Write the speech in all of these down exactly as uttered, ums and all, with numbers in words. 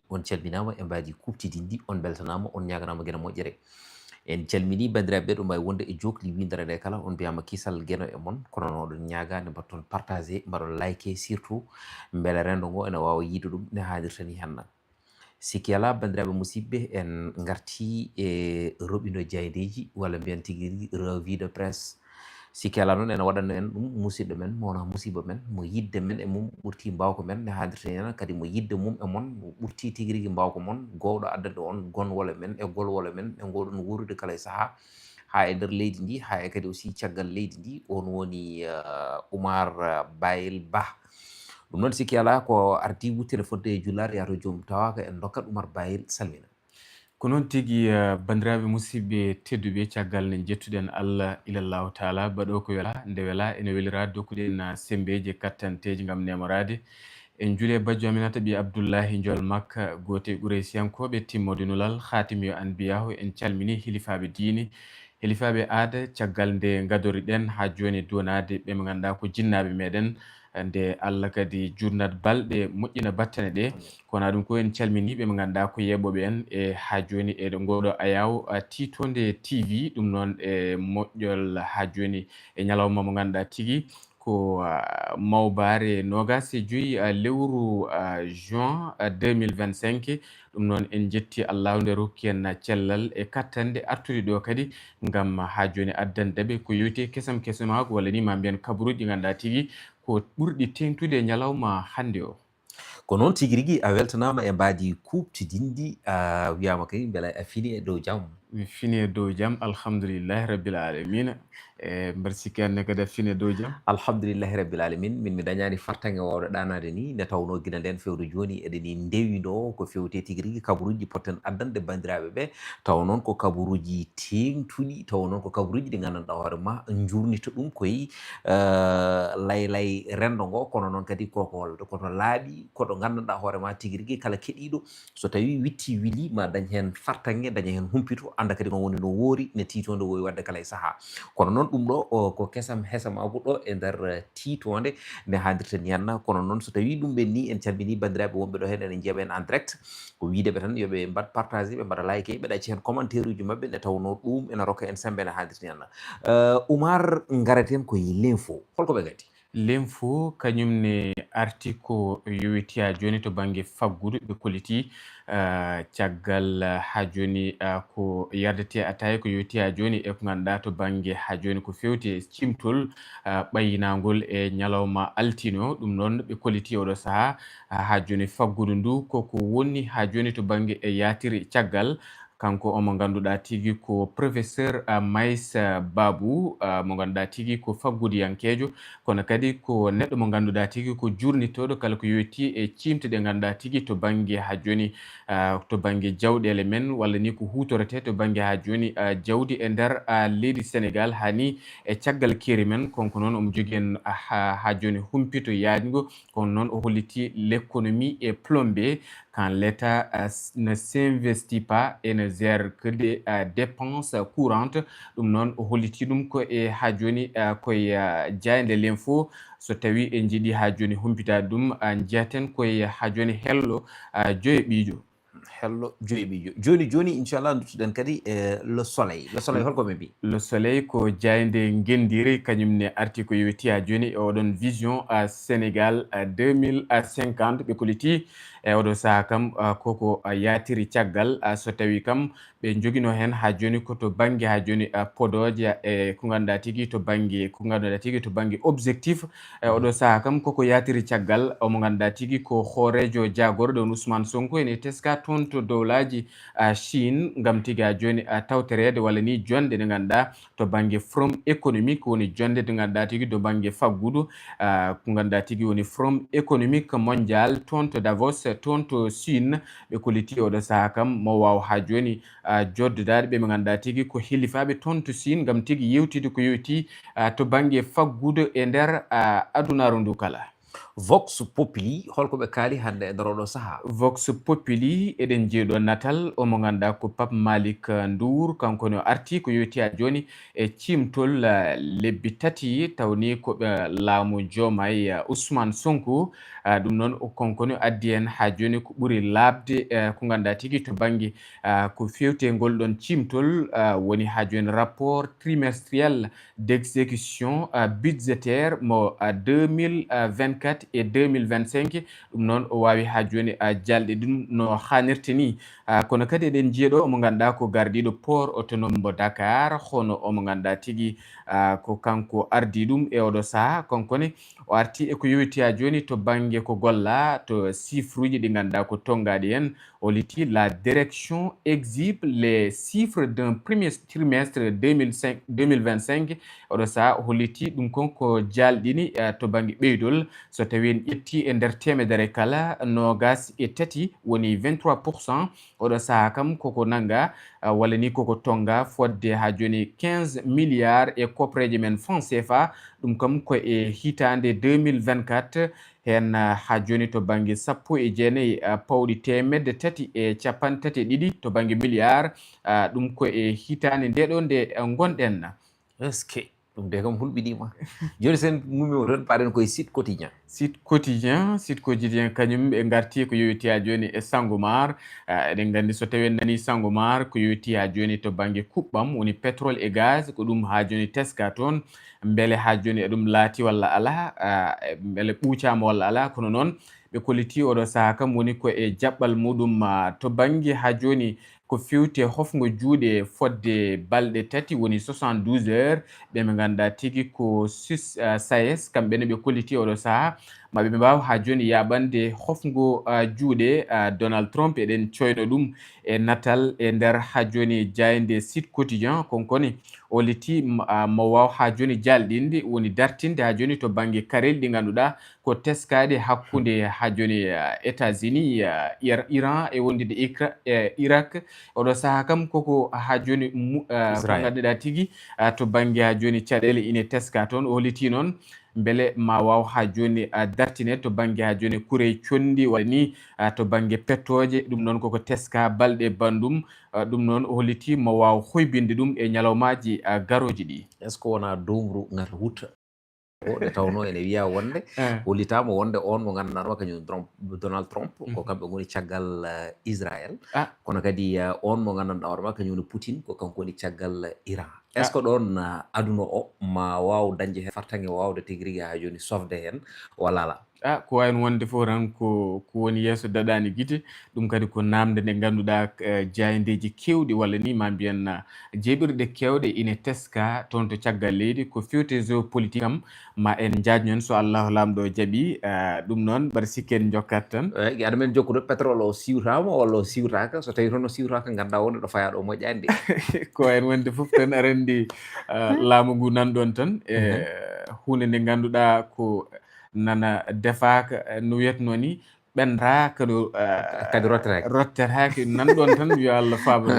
On calminaama e mbaadi kuuɓtidinndi, on mbeltanaama, on ñaaganaama geno moƴƴere. En calminii banndiraaɓe ɓe ɗo mbaawi wonde e jookli winndere nde kala, on mbiyaama kisal geno e mon, kono noon oɗon ñaagaa nde mbaɗton partagé, mbaɗon like surtout, mbele renndo ngo ene waawa yiide ɗum ne haadirta ni henna. Sikki alaa, banndiraaɓe musidɓe, en ngartii e roɓindo jaayndeeji, walla mbiyen tigi revue de presse. Sikki alaa noon, ene waɗanno en ɗum musidɗo men, mo wonaa musiɗɗo men, mo yiɗde men e mum ɓurtii mbaawka men, ne haadirta en, kadi mo yiɗde mum e mon ɓurtii tigi rigi mbaawka mon, gowɗo addande on gonwole men e golwole men, ɗe ngowɗon wuurude kala e sahaa, haa e nder leydi ndi, haa e kadi aussi caggal leydi ndi, on woni, eh, Oumar, eh, Bayel Bah. Ɗum noon sikki alaa ko ardiigu téléphone e jullaare yaato joom tawaaka en ndokkat Oumar Bayel salmina. Ko noon tigi, eh, banndiraaɓe musidɓe tedduɓe, caggal nde njettuɗen Allah ilallahu taala, baɗo ko wela, nde wela ene welira dokkuɗen, eh, sembeeji e kattanteeji ngam nemoraade. En juule bajjo Aminata ɓii Abdullahi Njool Makka, gooto e Quraysiyankooɓe timmode nulal, Khatimul Anbiya, en calmini hilifaaɓe diine, hilifaaɓe aada, caggal nde ngadoriɗen haa jooni duwanaade ɓe ɓe ngannduɗaa ko jinnaaɓe meɗen, nde Allah kadi jurnat balɗe, moƴƴina battane ɗe. Kono ɗum ko en calminii ɓe ɓe ngannduɗaa ko yeeɓooɓe en e haa jooni e ngoɗo ayaawo, a, Tiitonde T V, ɗum noon e moƴƴol haa jooni e ñalawma mo ngannduɗaa tigi ko, a, mawbaare noogaas e joy, a, lewru, a, juin, a, deux mille vingt-cinq. Ɗum noon en njetti Allahu nde rokki en cellal e kattanɗe artude ɗo kadi ngam haa jooni addanɗe ɓe ko yowiti kesam kesamaagu walla ni ma mbiyen kabaruuji ɗi ngannduɗaa tigi ko ɓurɗi teeŋtude e ñalawma hannde o. Ko noon tigi rigi, a weltanaama e mbaadi kuuɓtidinndi, a wiyaama kadi mbela a fini e dow jam? Mi fini e dow jam, alhamdulillahi rabbil alamina. E mbar sikki hannde kadi a fini e dow jam? Alhamdulillahi rabbil alamin, min mi dañaani fartaŋŋe waawde ɗaanaade ni, nde tawnoo gila ndeen fewde jooni eɗen ni ndewinoo ko fewte tigi rigi kabaruuji potten addanɗe banndiraaɓe ɓe, tawa noon ko kabaruuji teeŋtuɗi, tawa noon ko kabaruuji ɗi nganndanɗaa hoore ma njuurnita ɗum koye, eh, laylay renndo ngo, kono noon kadi koko, koto laaɓi, koɗo nganndanɗaa hoore ma tigi rigi kala keɗiiɗo, so tawii witti wili ma dañ heen fartaŋŋe, daña heen humpito, annda kadi no woni no woori, ne tiitoonde wowi waɗde kala e sahaa. Kono noon ɗum ɗo, o, ko kesam hesamaagu ɗo e nder, eh, tiitoonde nde haadirta ni henna. Kono noon so tawii ɗum ɓenni, en calminii banndiraaɓe wonɓe ɗo heen, ene njiya ɓe en en direct. Ko wiide ɓe tan yo ɓe mbaɗ partagé, ɓe mbaɗa like, ɓe ɗacci heen commentaire uji maɓɓe, nde tawnoo ɗum ene rokka en semmbe nde haadirta ni henna. Eh, Oumar, ngareten ko e l'info. Holko ɓe ngaddi? L'info kañum ne arti ko yowiti haa jooni to bannge faggudu, ɓe kolliti, ah, caggal, ah, haa jooni, ah, ko yardete ataaya ko yowiti haa jooni e ko ngannduɗaa to bannge haa jooni ko fewti e cimtol, ah, ɓayyinaangol e ñalawma altino. Ɗum noon ɓe kolliti oɗo sahaa, ah, haa jooni faggudu ndu koko woni haa jooni to bannge e yaatiri caggal. Kanko omo ngannduɗaa tigi ko professeur, ah, Mais, ah, Babou, ah, mo ngannduɗaa tigi ko faggudiyankeejo, kono kadi ko neɗɗo mo ngannduɗaa tigi ko jurnitooɗo kala ko yowitii e ciimte ɗe ngannduɗaa tigi to bannge haa jooni, ah, to bannge jawɗeele men, walla ni ko huutoretee to bannge haa jooni, ah, jawdi e nder, ah, leydi Sénégal, haa ni e caggal keeri men. Kanko noon omo jogii en, ah, haa, haa jooni humpito yaajngo, kono noon o hollitii l'économie est plombée. Quand l'État, euh, s-, ne s'investit pas et ne gère que des, euh, dépenses courantes, ɗum noon o hollitii ɗum ko e haa jooni, euh, ko e, euh, jaaynde l'info. So tawii en njiɗii haa jooni humpitaade ɗum, euh, njiyaten ko e haa jooni hello, euh, joyo ɓiijo. Hello joyo ɓiijo. Jooni jooni, inchallah, nduttuɗen kadi e Le Soleil. Le Soleil, holko ɓe mbii? Le Soleil ko jaaynde ngenndiire, kañum ne arti ko yowiti haa jooni e oɗon vision, euh, Sénégal, euh, deux mille cinquante. Ɓe kolliti e oɗo sahaa kam, ah, koko, ah, yaatiri caggal, ah, so tawii kam ɓe njoginoo heen haa jooni ko to bannge haa jooni, ah, podooje e ko ngannduɗaa tigi to bannge, ko ngannduɗaa tigi to bannge objectif. E oɗo sahaa kam koko yaatiri caggal, omo ngannduɗaa tigi ko hooreejo jaagorɗo on Ousmane Sonko ene teska toon to dowlaaji, ah, Chine ngam tigi haa jooni, ah, tawtoreede walla ni jonnde nde ngannduɗaa to bannge Forum économique woni jonnde nde ngannduɗaa tigi to bannge faggudu, ah, ko ngannduɗaa tigi woni Forum économique mondial toon to Davos, toon to Chine. Ɓe kolliti oɗo sahaa kam mo waaw haa jooni, ah, joddodaade ɓe ɓe ngannduɗaa tigi ko hilifaaɓe toon to Chine ngam tigi yewtide ko yowiti, ah, to bannge faggudu e nder, ah, adunaaru ndu kala. Vox Populi, holko ɓe kaali hannde e nder oɗo sahaa? Vox Populi, eɗen jeeɗo natal o mo ngannduɗaa ko Pape Malick Ndour, kanko ne o arti ko yowiti haa jooni e ciimtol, eh, lebbi tati, tawni ko ɓe laamu Diomaye, eh, Ousmane Sonko. Eh, ɗum noon o kanko ne o addi heen haa jooni ko ɓuri laaɓde, eh, ko ngannduɗaa tigi to bannge, eh, ko feewti e ngol ɗoon ciimtol, eh, woni haa jooni rapport trimestriel d'exécution, euh, budgétaire mo, euh, deux mille vingt-quatre et deux mille vingt-cinq. Ɗum noon o waawi haa jooni, euh, jalde ɗum no haanirta ni. Euh, kono kadi eɗen njiya ɗo omo ngannduɗaa ko gardiiɗo port autonome mo Dakar, hono omo ngannduɗaa tigi, euh, ko kanko ardii ɗum e oɗo sahaa. Kanko ne o arti e ko yowiti haa jooni to bannge ko golla, to chiffre uji ɗi ngannduɗaa ko tonngaaɗi heen. Holliti la direction exhibe les chiffres d'un premier trimestre deux mille cinq, deux mille vingt-cinq. Oɗo sahaa holliti ɗum kon ko jalɗini, eh, to bannge ɓeydol. So tawi en ƴetti e nder teemedere kala, noogas e tati woni vingt-trois pour cent. Oɗo sahaa kam koko nannga, eh, walla ni koko tonnga fodde haa jooni quinze milliards e koppareeje men franc C F A. Ɗum kam ko e hitaande deux mille vingt-quatre. Heen, ah, haa jooni to bannge sappo e jeenayi, ah, pawɗi teemedde tati e capanɗe tati e ɗiɗi to bannge milliard, ah, ɗum ko e hitaande nde ɗo nde, ah, ngonɗen. Est-ce que ɗum de kam hulɓiniima. Jooni sen ngummiima toon, paaɗen koye Sud Quotidien. Sud Quotidien, Sud Quotidien kañum ɓe ngarti ko yowiti haa jooni e Sangomar. Ah, eɗen nganndi so tawi en nani Sangomar ko yowiti haa jooni to bannge kuɓɓam woni pétrole et gaz, ko ɗum haa jooni teska toon. Mbele haa jooni eɗum laati walla alaa, ah, mbele ɓuucaama walla alaa, kono noon ɓe kolliti oɗo sahaa kam woni ko e jaɓɓal muɗum, ah, to bannge haa jooni ko feewti e hofngo juuɗe fodde balɗe tati woni soixante-douze heures, ɓe ɓe ngannduɗaa tigi ko sus, ah, SAES, kamɓe ne ɓe kolliti oɗo sahaa ma ɓe mbaaw haa jooni yaaɓande hofngo, ah, juuɗe, ah, Donald Trump, eɗen coyno ɗum e natal e nder haa jooni jaaynde Sud Quotidien, konkoni holliti, m-, ah, mo waaw haa jooni jalɗinde, woni dartinde haa jooni to bannge karel ɗi ngannduɗaa ko teskaaɗe hakkunde haa jooni, ah, États-Unis, ah, Ir-, Iran e wondude Ikra-, eh, Irak. Oɗo sahaa kam koko haa jooni mu-, ah, ko Israël. Ngannduɗaa tigi, ah, to bannge haa jooni caɗeele ine teska toon. O holliti noon mbele ma waaw haa jooni, ah, dartine to bannge haa jooni kurey conndi walla ni, ah, to bannge pettooje. Ɗum noon koko teska balɗe banndum. Ah, ɗum noon o holliti mo waaw hoybinde ɗum e ñalawmaaji, ah, garooji ɗi. Est-ce que wonaa doomru ngata wutta? O nde tawnoo ene wiya wonde, ah, hollitaama wonde on mo ngannduɗaa ɗo kañum Trump, Donald Trump, ko, mhm, kamɓe ngoni caggal, eh, Israël. Ah. Kono kadi, eh, on mo ngannduɗaa hoore ma kañum woni Putin, ko kanko woni caggal Iran. Est-ce que, ah, ɗoon, eh, aduna o ma waaw dañde heen fartaŋŋe waawde tigi rigi haa jooni sofde heen walla alaa? Ah, ko waawi wonde fof tan ko, ko woni yeeso daɗaani gite. Ɗum kadi ko naamnde nde ngannduɗaa, eh, jaayndeeji keewɗi walla ni ma mbiyen, ah, jeeɓirɗe keewɗe ine teska toon to caggal leydi. Ko feewti géopolitique am, ma en njaajnon so Allahu Laamɗo jaɓi. Ah, ɗum noon, mbaɗa sikki en njokkat tan. Eey, aɗa men jokkude, pétrole o siwtaama walla o siwtaaka? So tawii toon o siwtaaka, nganndaa wonde ɗo fayaa ɗo moƴƴaani de. Ko waawi wonde fof tan, aɗa anndi, ah, laamu ngu nanɗon tan, e, mhm, huunde nde ngannduɗaa ko nana defaaka, eh, no wiyatnoo ni, ɓendaaka ɗo, eh, kadi rottetaake. Rottetaake, nanɗon tan, yo Allah faabo.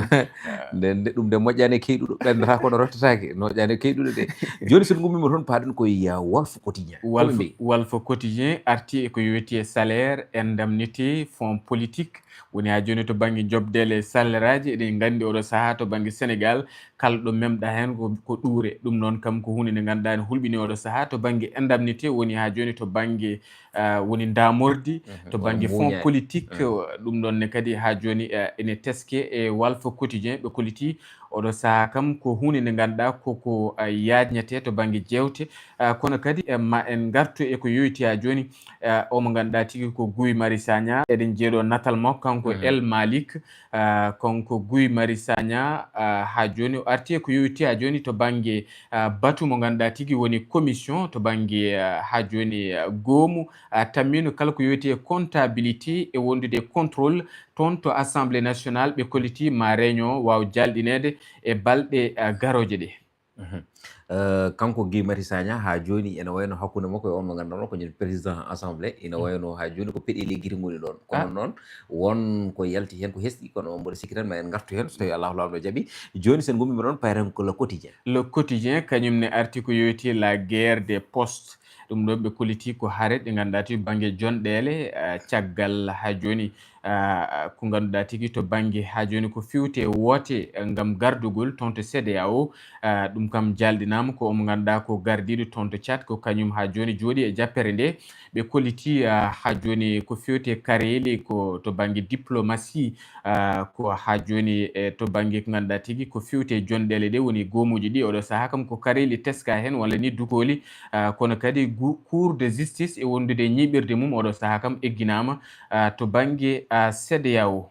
Nde, nde ɗum nde moƴƴaani e keyɗuɗo, ɓendataa kono rottetaake, moƴƴaani e keyɗuɗo de. Jooni, so en ngummiima toon, paaɗen ko e, uh, Walf Quotidien. Walf, ko ɓe mbiyi? Walf Quotidien arti e ko yowiti e salaire, indemnité, fonds politique, woni haa jooni to bannge jobdeele e salleraaji, eɗen nganndi oɗo sahaa to bannge Senegaal, kala ɗo memɗa heen ko, ko ɗuure. Ɗum noon kam ko huunde nde ngannduɗaa ene hulɓini oɗo sahaa to bannge indemnité, woni haa jooni to bannge, ah, woni ndaamordi, mhm, to bannge fonds politique. Mhm. Ɗum ɗoon ne kadi haa jooni, ah, ene teske e Walf Quotidien, ɓe kolliti oɗo sahaa kam ko huunde nde ngannduɗaa ko, ko, ah, yaajnete to bannge jeewte. Ah, kono kadi, eh, ma en ngartu e ko yowiti haa jooni, ah, o mo ngannduɗaa tigi ko Guy Marius Sagna. Eɗen njiya ɗo natal makko, kanko, mhm, El Malick. Ah, kanko Guy Marius Sagna, ah, haa jooni o arti e ko yowiti haa jooni to bannge, ah, batu mo ngannduɗaa tigi woni commission to bannge, ah, haa jooni, ah, goomu, ah, tammiino kala ko yowiti e comptabilité e wondude e contrôle toon to Assemblée nationale, ɓe kolliti ma réunion waaw jalɗineede e balɗe, ah, garooje ɗe. Mhm. Eh, kanko Guy Marius Sagna, haa jooni ene wayno hakkunde makko e on mo ngannduɗaa ko kañum président assemblée, ene, mhm, wayno haa jooni ko peɗeli gite ngoni ɗoon. Kono, ah, noon, won ko yalti heen ko hesɗi, kono mboɗo sikki tan ma en ngartu heen, so tawii Allahu Laamɗo jaɓi. Jooni, so en ngummiima ɗoon, payren ko Le Quotidien. Le Quotidien, kañum ne arti ko yowiti la guerre des postes. Ɗum ɗo ɓe kolliti ko hare ɗe ngannduɗaa tigi bannge jonɗeele, ah, caggal haa jooni, ah, ko ngannduɗaa tigi to bannge haa jooni ko fewte woote, eh, ngam gardugol toon to C E D E A O. Ah, ɗum kam jaalɗinaama ko omo ngannduɗaa ko gardiiɗo toon to Tchad, ko kañum haa jooni jooɗi e jappere nde. Ɓe kolliti, ah, haa jooni ko fewte kareeli ko to bannge diplomasi, ah, ko haa jooni e to bannge ko ngannduɗaa tigi ko fewte jonɗeele ɗe woni goomuuji ɗi. Oɗo sahaa kam ko kareeli teska heen walla ni dukooli, ah, kono kadi gu-, Cour de justice e wondude e ñiiɓirde mum oɗo sahaa kam egginaama, ah, to bannge, ah, C E D E A O.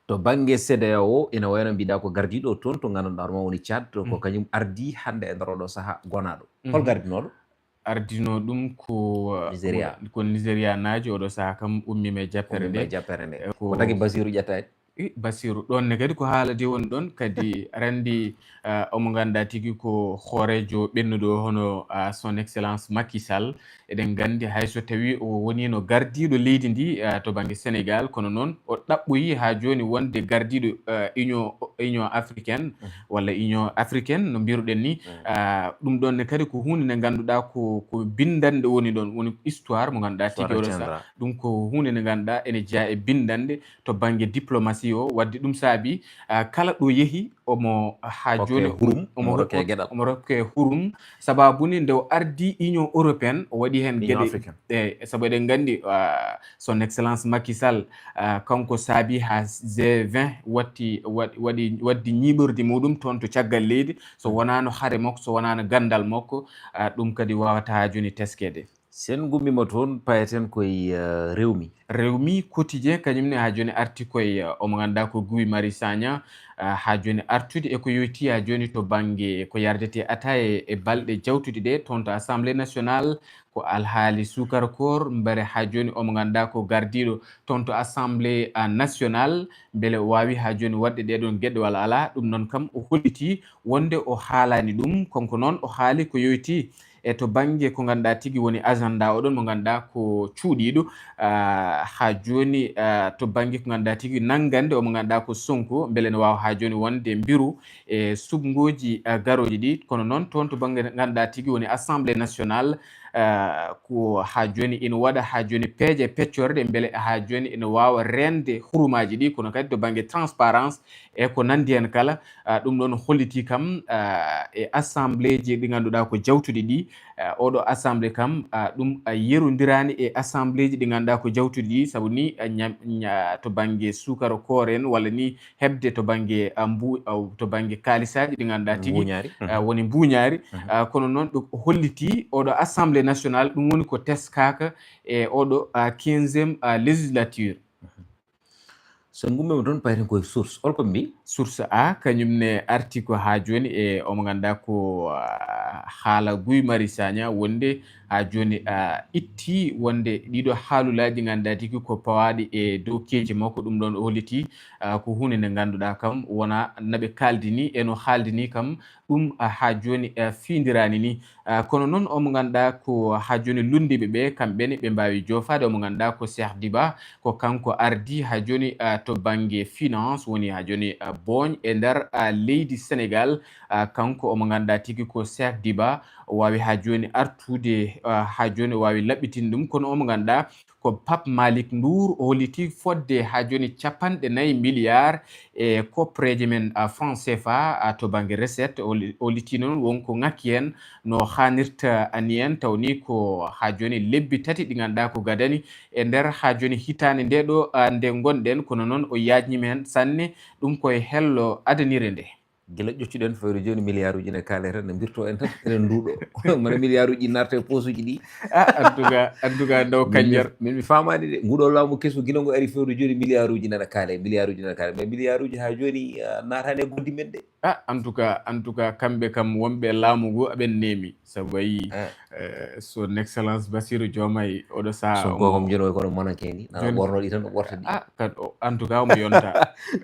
To bannge C E D E A O, ina wayno mbiɗa ko gardiiɗo toon to ngannduɗaa hoorema woni Tchad, ko Mhm. kañum ardii hannde e nder oɗo sahaa gonaaɗo. Hol Mhm. gardinooɗo? Ardinoo ɗum ko, uh, Nigeria. Ko Nigerianaajo, oɗo sahaa kam ummiima e jappere Ummiima e nde. Jappere nde. Eh, ko Ko tagi Basiru ƴettaani? I, Basiru, ɗoon ne kadi ko haala de woni ɗoon, kadi aɗa anndi, uh, omo ngannduɗaa tigi ko hooreejo ɓennuɗo hono, uh, Son Excellence Macky Sall. Eɗen nganndi hay so tawii o woniino gardiiɗo leydi ndi, uh, to bannge Senegaal, kono noon o ɗaɓɓoyi haa jooni wonde gardiiɗo, uh, Union, Union Africaine Mhm. walla Union Africaine no mbiruɗen ni. Mhm. Ah, ɗum ɗoon ne kadi ko huunde nde ngannduɗaa ko, ko binndanɗe woni ɗoon, woni histoire mo ngannduɗaa tigi Histoire oɗo sa-, retiendra. Ɗum ko huunde nde ngannduɗaa ene jeyaa e binndanɗe to bannge diplomasi o, waɗde ɗum saabi, ah, kala ɗo yehi omo haa Hokke jooni hurum, omo omo rokke ho-, geɗal. Omo rokke hurum, sababu ni nde o ardii Union Européenne, o waɗi heen Union geɗe, Africaine. Eey, sabu eɗen nganndi, ah, Son Excellence Macky Sall, ah, kanko saabi haa G vingt watti, wa-, waɗi, waddi ñiiɓordi muɗum toon to caggal leydi, so wonaano hare makko, so wonaano ganndal makko, ah, ɗum kadi waawataa haa jooni teskeede. Sen ngummiima toon, payeten koye, eh, Rewmi. Rewmi Quotidien, kañum ne haa jooni arti koye, eh, omo ngannduɗaa ko Guy Marius Sagna, ah, haa jooni artude e ko yoyti haa jooni to bannge ko yardetee ataaya e balɗe jawtuɗe ɗe toon to Assemblée Nationale, ko alhaali suukara koor, mbele haa jooni omo ngannduɗaa ko gardiiɗo toon to Assemblée, ah, Nationale, mbele o waawi haa jooni waɗde ɗee ɗoon geɗe walla alaa. Ɗum noon kam o hollitii wonde o haalaani ɗum, kanko noon o haali ko yoyti e to bannge ko ngannduɗaa tigi woni agenda oɗon mo ngannduɗaa ko cuuɗiiɗo, ah, haa jooni, ah, to bannge ko ngannduɗaa tigi nanngande omo ngannduɗaa ko Sonko, mbele ene waawa haa jooni wonde mbiru e suɓngooji, ah, garooji ɗi. Kono noon toon to bannge ngannduɗaa tigi woni Assemblée Nationale, ah, ko haa jooni ina waɗa haa jooni peeje peccorɗe mbele haa jooni ina waawa reende hurumaaji ɗi, kono kadi to bannge transparence e ko nanndi heen kala, ah, ɗum ɗoon hollitii kam, ah, e assembleeji ɗi ngannduɗaa ko jawtuɗi ɗi, ah, oɗo assemblée kam, ah, ɗum, ah, yerondiraani e assembleeji ɗi ngannduɗaa ko jawtuɗi ɗi, sabu ni, ah, ñam-, ña-, to bannge suukara koor en walla ni heɓde to bannge, ah, mbu-, ah, to bannge kaalisaaji ɗi ngannduɗaa tigi, Mbuuñaari. Mhm. Ah, woni mbuuñaari. Mhm. Ah, kono noon ɗo hollitii oɗo Assemblée nationale, ɗum woni ko teskaaka e oɗo, ah, quinzième, ah, législature. Mhm. So ngummiima toon, payten koye Source. Hol ko mbi? Source A, kañum ne arti ko haa jooni e omo ngannduɗaa ko, ah, haala Guy Marius Sagna wonde haa jooni, ah, itti wonde ɗiɗo haalulaaji ngannduɗaa tigi ko pawaaɗi e dow keeci makko. Ɗum ɗoon o hollitii, ah, ko huunde nde ngannduɗaa kam wonaa naɓe kaaldini e no haaldini kam ɗum, ah, haa jooni, ah, fiindiraani ni. Ah, kono noon omo ngannduɗaa ko haa jooni lunndiiɓe ɓe, kamɓe ne ɓe mbaawi joofaade. Omo ngannduɗaa ko Cheikh Diba, ko kanko ardii haa jooni, ah, to bannge finance, woni haa jooni, ah, booñ e nder, ah, leydi Senegaal. Ah, kanko omo ngannduɗaa tigi ko Cheikh Diba, o waawi haa jooni artude, ah, haa jooni o waawi laɓɓitinde ɗum, kono omo ngannduɗaa ko Pape Malick Ndour, o hollitii fodde haa jooni capanɗe nayi milliards e koppareeje men, ah, franc C F A, ah, to bannge recette, o holli-, o hollitii noon won ko ŋakki heen no haanirta ni en, taw ni ko haa jooni lebbi tati ɗi ngannduɗaa ko gadani e nder haa jooni hitaande nde ɗo, ah, nde ngonɗen, kono noon o yaajniima heen sanne, ɗum koye hello adanire nde. Gila ƴoccuɗen fewde jooni, milliards uji ne kaale tan, ne mbirto en tan, enen nduɗo. Mana milliards uji naata e poche uji ɗi. Ah, en tout cas, en tout cas, ndaw Min mi, kanjer. Min mi faamaani de, nguɗo laamu kesu gila ngo ari fewde jooni, milliards uji nana kaale, milliards uji nana kaale. Mais milliards uji haa jooni, ah, naataani e goddi men de. Ah, en tout cas, en tout cas, kamɓe kam wonɓe e laamu ngu aɓen neemi. Sabu a yii, Ah. eh, son excellence Bassirou Diomaye, oɗo saha Sonko omo kam jooni o kono mannequin ni, nana Jooni ɓorno ɗi tan, o ɓorta ɗi. Ah, kan o, en tout cas, omo yonta.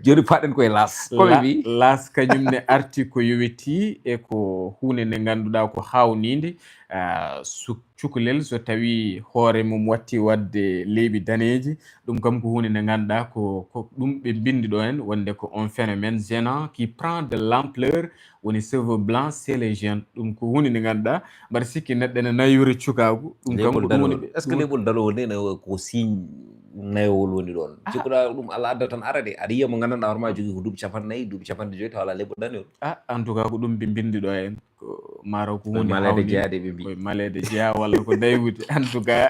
Jooni paɗen koye L'As. Ko ɓe La-, mbi? L'As kañum ne arti ko yowitii e ko huunde nde ngannduɗaa ko haawninde, ah, su- cukalel, so tawi hoore mum watti wadde leeɓi daneeji, ɗum kam ko huunde nde ngannduɗaa ko, ko ɗum ɓe mbinndi ɗo en, wonde ko un phénomène gênant qui prend de l'ampleur, woni cheveux blancs chez les jeunes. Ɗum ko huunde nde ngannduɗaa mbaɗa sikki neɗɗo ene naywira cukaagu. Ɗum kam ko ɗum woni ɓe- est ce que leeɓol dalowol nde ne ko signe nayowol woni ɗon? Cikkuɗa ɗum Allah adda tan ara de, aɗa yiya mo nganndanɗaa hoore ma jogii ko duuɓi capanɗe nayi, duuɓi capanɗe joyi, tawa alaa leeɓol danewol. Ah, en tout cas ko ɗum ɓe mbinndi ɗo en. Ko maaro ko huunde maleede jeyaade ɓe mbi. Koye maleede jeya walla ko daywude, en tout cas.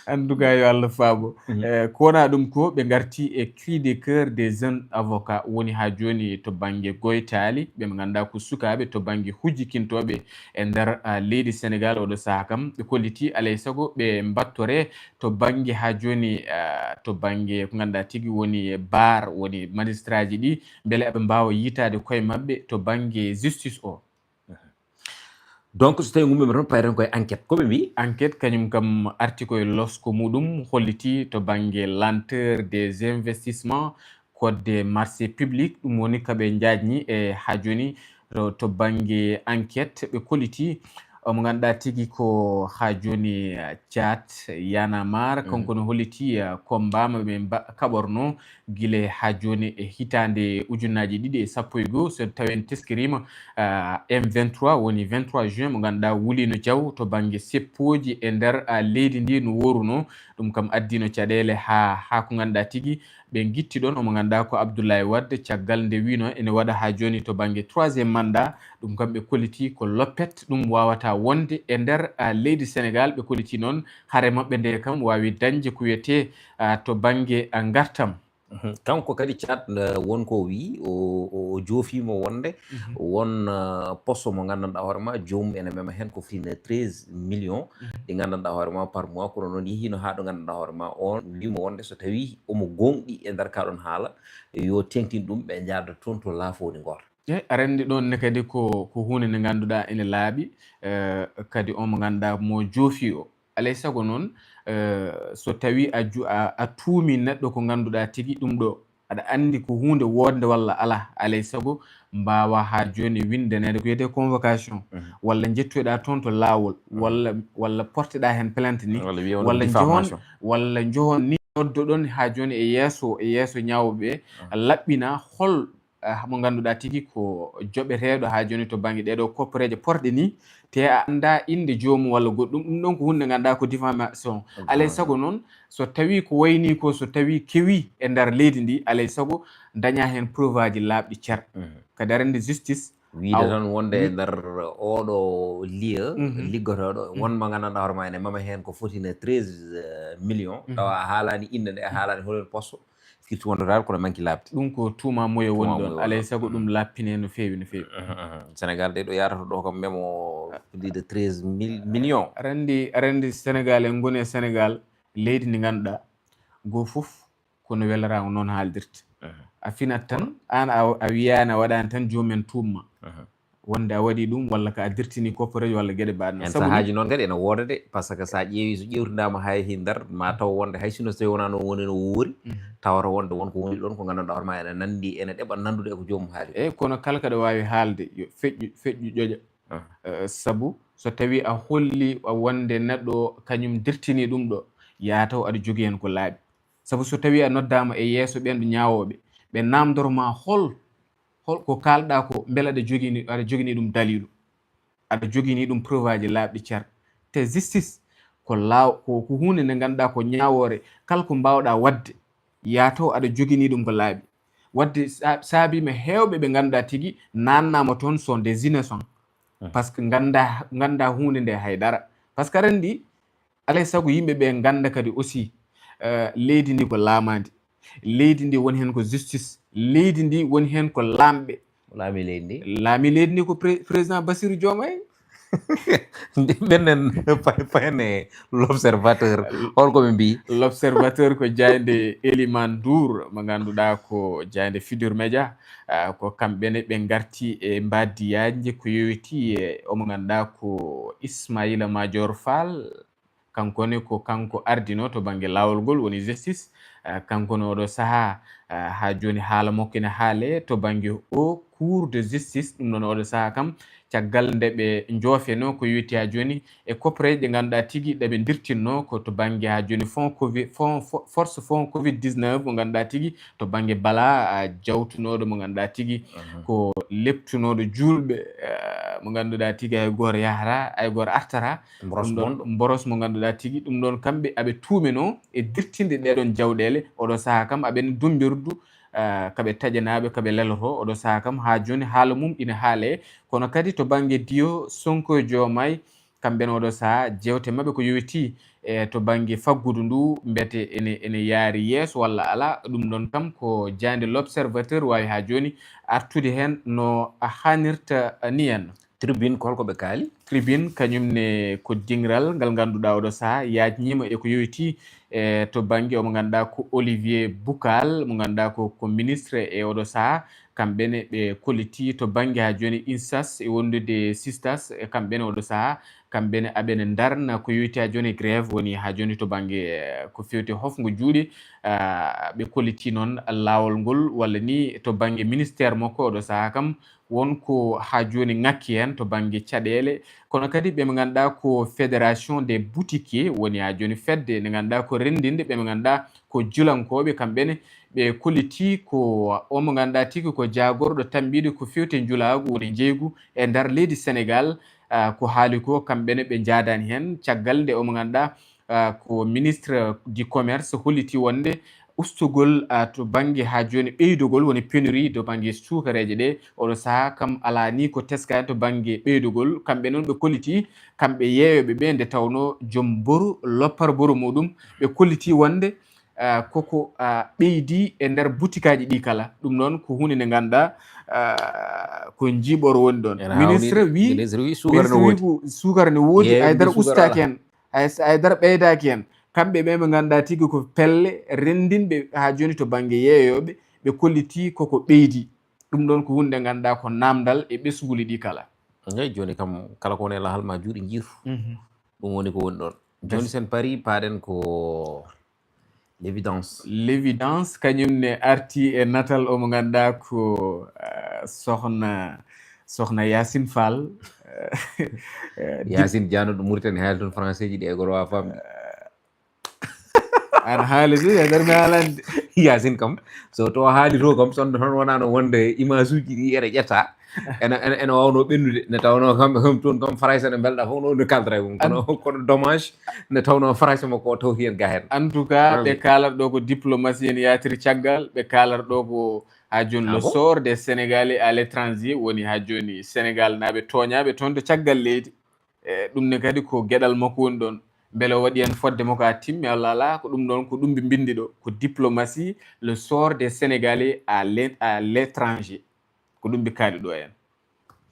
En tout cas, yo Allah faabo. Mhm. Eh, ko wona ɗum ko ɓe ngarti e cri de cœur des jeunes avocats, woni haa jooni to bannge goytaali, ɓe ngannduɗaa ko sukaaɓe to bannge hujjikintooɓe e nder, ah, leydi Senegal. Oɗo sahaa kam ɓe kolliti alay sago ɓe mbattore to bannge haa jooni, ah, to bannge ko ngannduɗaa tigi woni bar, woni magistraji ɗi, mbele aɓe mbaawa yiytaade koye maɓɓe to bannge justice o. Donc so tawi ngummiima toon, payten koye enquête, ko ɓe mbi? Enquête kañum kam arti koye losko muɗum, holliti to bannge lenteur des investissements, code des marchés publics, ɗum woni ka ɓe njaajni e haa jooni to, to bannge enquête ɓe kolliti omo ngannduɗaa tigi ko haa jooni, eh, Caat Y'en a marre, kanko no holliti, eh, combat mo ɓe mba- kaɓorno gila haa jooni e hitaande ujunnaaji ɗiɗi e sappo e goo, so tawi en teskiriima, eh, M vingt-trois woni vingt-trois juin mo ngannduɗaa wuliino jaw to bannge seppooji e nder, eh, leydi ndi no wooruno. Ɗum kam addiino caɗeele haa, haa ko ngannduɗaa tigi ɓe ngitti ɗon, omo ngannduɗaa ko Abdoulaye Wade, caggal nde wiino ene waɗa haa jooni to bannge troisième mandat, ɗum kam ɓe kolliti ko loppet, ɗum waawataa wonde e nder, ah, leydi Senegal. Ɓe kolliti noon hare maɓɓe nde kam waawi dañde ko wiyetee, ah, to bannge, ah, ngartam. Mhm. Kanko kadi Caat, eh, won ko o wiyi, o, o, o joofiima wonde won, eh, poste mo nganndanɗaa hoore ma, joomum ene mema heen ko fine treize millions, ɗi nganndanɗaa hoore ma par mois, kono noon yehiino haa ɗo nganndanɗaa hoore ma, on wiimo wonde so tawii omo gooŋɗi e nder kaa ɗoon haala, yo teeŋtin ɗum, ɓe njaada toon to laafooni ngoota. Eey, aɗa anndi ɗoon ne kadi ko, ko huunde nde ngannduɗaa ene laaɓi, eh, kadi on mo ngannduɗaa mo joofi o. Alay sago noon, eh, so tawii a ju-, a, a tuumii neɗɗo ko ngannduɗaa tigi ɗum ɗo, aɗa anndi ko huunde woodnde walla alaa, alay sago mbaawaa haa jooni winndaneede ko wiyetee convocation, walla njettoyɗaa toon to laawol, walla, walla porteɗaa heen plainte ni, walla njohon, walla njohon ni noddoɗon haa jooni e yeeso, e yeeso ñaawooɓe ɓe, laɓɓina hol, ah, mo ngannduɗaa tigi ko joɓeteeɗo haa jooni to bannge ɗee ɗoo kopporeeje porɗe ni, te a anndaa innde joomum walla goɗɗum, ɗum ɗoon ko huunde nde ngannduɗaa ko diffamation. Alay sago noon, so tawii ko waynii ko, so tawii kewii e nder leydi ndi, alay sago dañaa heen preuve aji laaɓɗi cer. Kadi aɗa anndi justice, wiide tan wonde e nder oɗo lieu liggotooɗo, won mo nganndanɗaa hoore ma ene mema heen ko fotine treize millions, tawa a haalaani innde nde, a haalaani hol poste, firti wonde taal kono manki laaɓde. Ɗum ko tuuma moyo woni ɗoon. Alay sago ɗum laaɓpinee no feewi, no feewi. Senegal de ɗo yaatata ɗo kam memo plus de treize mille millions. Aɗa anndi, aɗa anndi Senegal, en ngoni e Senegal, leydi ndi ngannduɗaa, goo fof kono welaraango noon haaldirta. A finat tan, aan a, a wiyaani a waɗaani tan, joomum en tuumma. Wonde a waɗii ɗum, walla ko a dirtinii kopporeejo, walla geɗe mbaɗe noon. En sahaaji noon kadi ene wooda de, par ce que so a ƴeewii, so ƴeewtindaama hay he nder, ma taw wonde hay sinno so tawii wonaa noon woni no woori, tawata wonde won ko woni ɗoon ko nganndanɗaa hoore ma ene nanndi, ene ɗeɓa nanndude e ko joomum haali. Eey, kono kala kaɗa waawi haalde, yo feƴƴu, feƴƴu ƴoƴa. Eh, sabu so tawii a holli wonde neɗɗo o kañum dirtinii ɗum ɗo, yaa taw aɗa jogii heen ko laaɓi. Sabu so tawii a noddaama e yeeso ɓeen ɗo ñaawooɓe, ɓe naamndoro ma hol, hol ko kaalɗaa ko, mbele aɗa jogini, aɗa jogini ɗum daliilu, aɗa jogini ɗum preuve aji laaɓɗi cer. Te justice ko laaw-, ko, ko huunde nde ngannduɗaa ko ñaawoore, kala ko mbaawɗaa waɗde, yaa taw aɗa jogini ɗum ko laaɓi. Waɗde sa-, saabiima heewɓe ɓe ngannduɗaa tigi naannaama toon sont des innocents. Par ce que nganndaa, nganndaa huunde nde hay dara. Par ce que aɗa anndi, alay sago yimɓe ɓe ngannda kadi aussi, eh, leydi ndi ko laamaandi. Leydi ndi woni heen ko justice. Leydi ndi woni heen ko laamɓe. Laami leydi ndi? Laami leydi ndi ko pré-, président Bassirou Diomaye. Ndi ɓennen pay-, payne l'observateur. Hol ko ɓe mbii? L'observateur ko jaaynde Elimane Ndour, mo ngannduɗaa ko jaaynde Futurs Médias. Ah, ko kamɓe ne ɓe ngarti e mbaadi yaajnde ko yowitii e omo ngannduɗaa ko Ismaïla Madior Fall. Kanko ne ko kanko ardinoo to bannge laawol ngol, woni justice, Ah, kanko no oɗo sahaa, ah, haa jooni haala makko ene haalee to bannge o Cour de justice. Ɗum ɗoon oɗo sahaa kam, caggal nde ɓe njoofenoo ko yowitii haa jooni e koppareeje ɗe ngannduɗaa tigi ɗe ɓe ndirtinnoo ko to bannge haa jooni fond covid, fond, fo-, force fond covid dix-neuf mo ngannduɗaa tigi to bannge Bala, ah, jawtunooɗo mo ngannduɗaa tigi ko leptunooɗo juulɓe, ah, mo ngannduɗaa tigi hay gooto yahataa, hay gooto artataa. Mboros Ɗum ɗoon bonɗo. Mboros mo ngannduɗaa tigi ɗum ɗoon kamɓe aɓe tuumenoo e dirtinde ɗee ɗoon jawɗeele. Oɗo sahaa kam aɓe dumbirdu, ah, kaɓe taƴanaaɓe, kaɓe lelotoo. Oɗo sahaa kam haa jooni haala mum ina haalee. Kono kadi to bannge Diyo, Sonko e Diomaye, kamɓe ne oɗo sahaa jeewte maɓɓe ko yowitii e to bannge faggudu ndu, mbete ene, ene yaari yeeso walla alaa. Ɗum ɗoon kam ko jaaynde L'Observateur waawi haa jooni artude heen no haanirta ni en. Tribune, ko holko ɓe kaali? Tribune, kañum ne ko diŋral ngal ngannduɗaa oɗo sahaa yaajniima e ko yowitii e to bannge omo ngannduɗaa ko Olivier Boucal, mo ngannduɗaa ko, ko ministre e oɗo sahaa. Kamɓe ne ɓe kollitii to bannge haa jooni UNSAS e wondude SISTAS, e kamɓe ne oɗo sahaa, kamɓe ne aɓe ne ndarna ko yowitii haa jooni grève woni haa jooni to bannge, eh, ko feewti hofngo juuɗe. Ah, ɓe kollitii noon laawol ngol walla ni to bannge ministère makko oɗo sahaa kam won ko haa jooni ŋakki heen to bannge caɗeele. Kono kadi ɓe ɓe ngannduɗaa ko Fédération des boutiquiers woni haa jooni fedde nde ngannduɗaa ko renndinde ɓe ɓe ngannduɗaa ko julankooɓe, kamɓe ne ɓe kollitii ko o mo ngannduɗaa tigi ko jaagorɗo tammbiiɗo ko feewti e njulaagu woni njeeygu e nder leydi Senegaal. Ah, ko haali ko kamɓe ne ɓe njaadaani heen caggal nde o mo ngannduɗaa, ah, ko ministre du commerce holliti wonde ustugol, ah, to bannge haa jooni ɓeydogol woni pénurie to bannge suukareeje ɗe. Oɗo sahaa kam alaa ni ko teskaani to bannge ɓeydogol. Kamɓe noon ɓe kollitii, kamɓe yeeyooɓe ɓe nde tawnoo joom boru loppar boru muɗum, ɓe kollitii wonde, ah, koko, ah, ɓeydi e nder butikaaji ɗi kala. Ɗum noon ko huunde nde ngannduɗaa, ah, ko njiiɓor woni ɗoon. Ene hawni Ministre wii, ministre wii suukara ne ministre wii woodi. Ko suukara ne woodi, Yeeyooɓe haydara mbii suukara ustaaki alaa. Heen. Hay s-, haydara ɓeydaaki heen. Kamɓe ɓe ɓe ngannduɗaa tigi ko pelle renndinɓe haa jooni to bannge yeeyooɓe, ɓe kollitii koko ɓeydi. Ɗum ɗoon ko huunde nde ngannduɗaa ko naamndal e ɓesnguuli ɗi kala. Eey, jooni kam kala ko woni e lahal ma juuɗe njiitu. Mhm. Ɗum woni ko woni ɗoon. Jooni Yes. sen parii paaɗen ko L'évidence. L'évidence, kañum ne arti e natal o mo ngannduɗaa ko, ah, sohna, sohna Yacine Fall. Eh, dip- Yacine Diano ɗo Mauritanie haali toon français ji ɗi e goro wa famde. Aɗa haali de, e nder mi haalande. Yacine kam, so to haali to kam, so on wonano wonde image uji ɗi ene ƴetta. Ene, ene, ene wawno ɓennude, nde tawno kamɓe kam toon kam Farayse ne mbelɗa fof no, no kaldata e mum. Kono, An- kono dommage, nde tawno Farayse makko o tawti hen ga hen. En tout cas, Amin. Ɓe kaalata ɗo ko diplomatie en yatiri caggal, ɓe kaalata ɗo ko ha jooni Ah le bon? Sort des Sénégalais à l'étranger woni ha jooni Sénégal naaɓe tooñaaɓe toon to caggal leydi. E, ɗum ne kadi ko geɗal makko woni ɗon. Mbele o waɗi hen fodde makko a timmi, Allah alaa, ko ɗum ɗon, ko ɗum ɓe mbindi ɗo, ko diplomatie, le sort des Sénégalais à l'é-, à l'étranger. Ko ɗum ɓe kaali ɗo hen.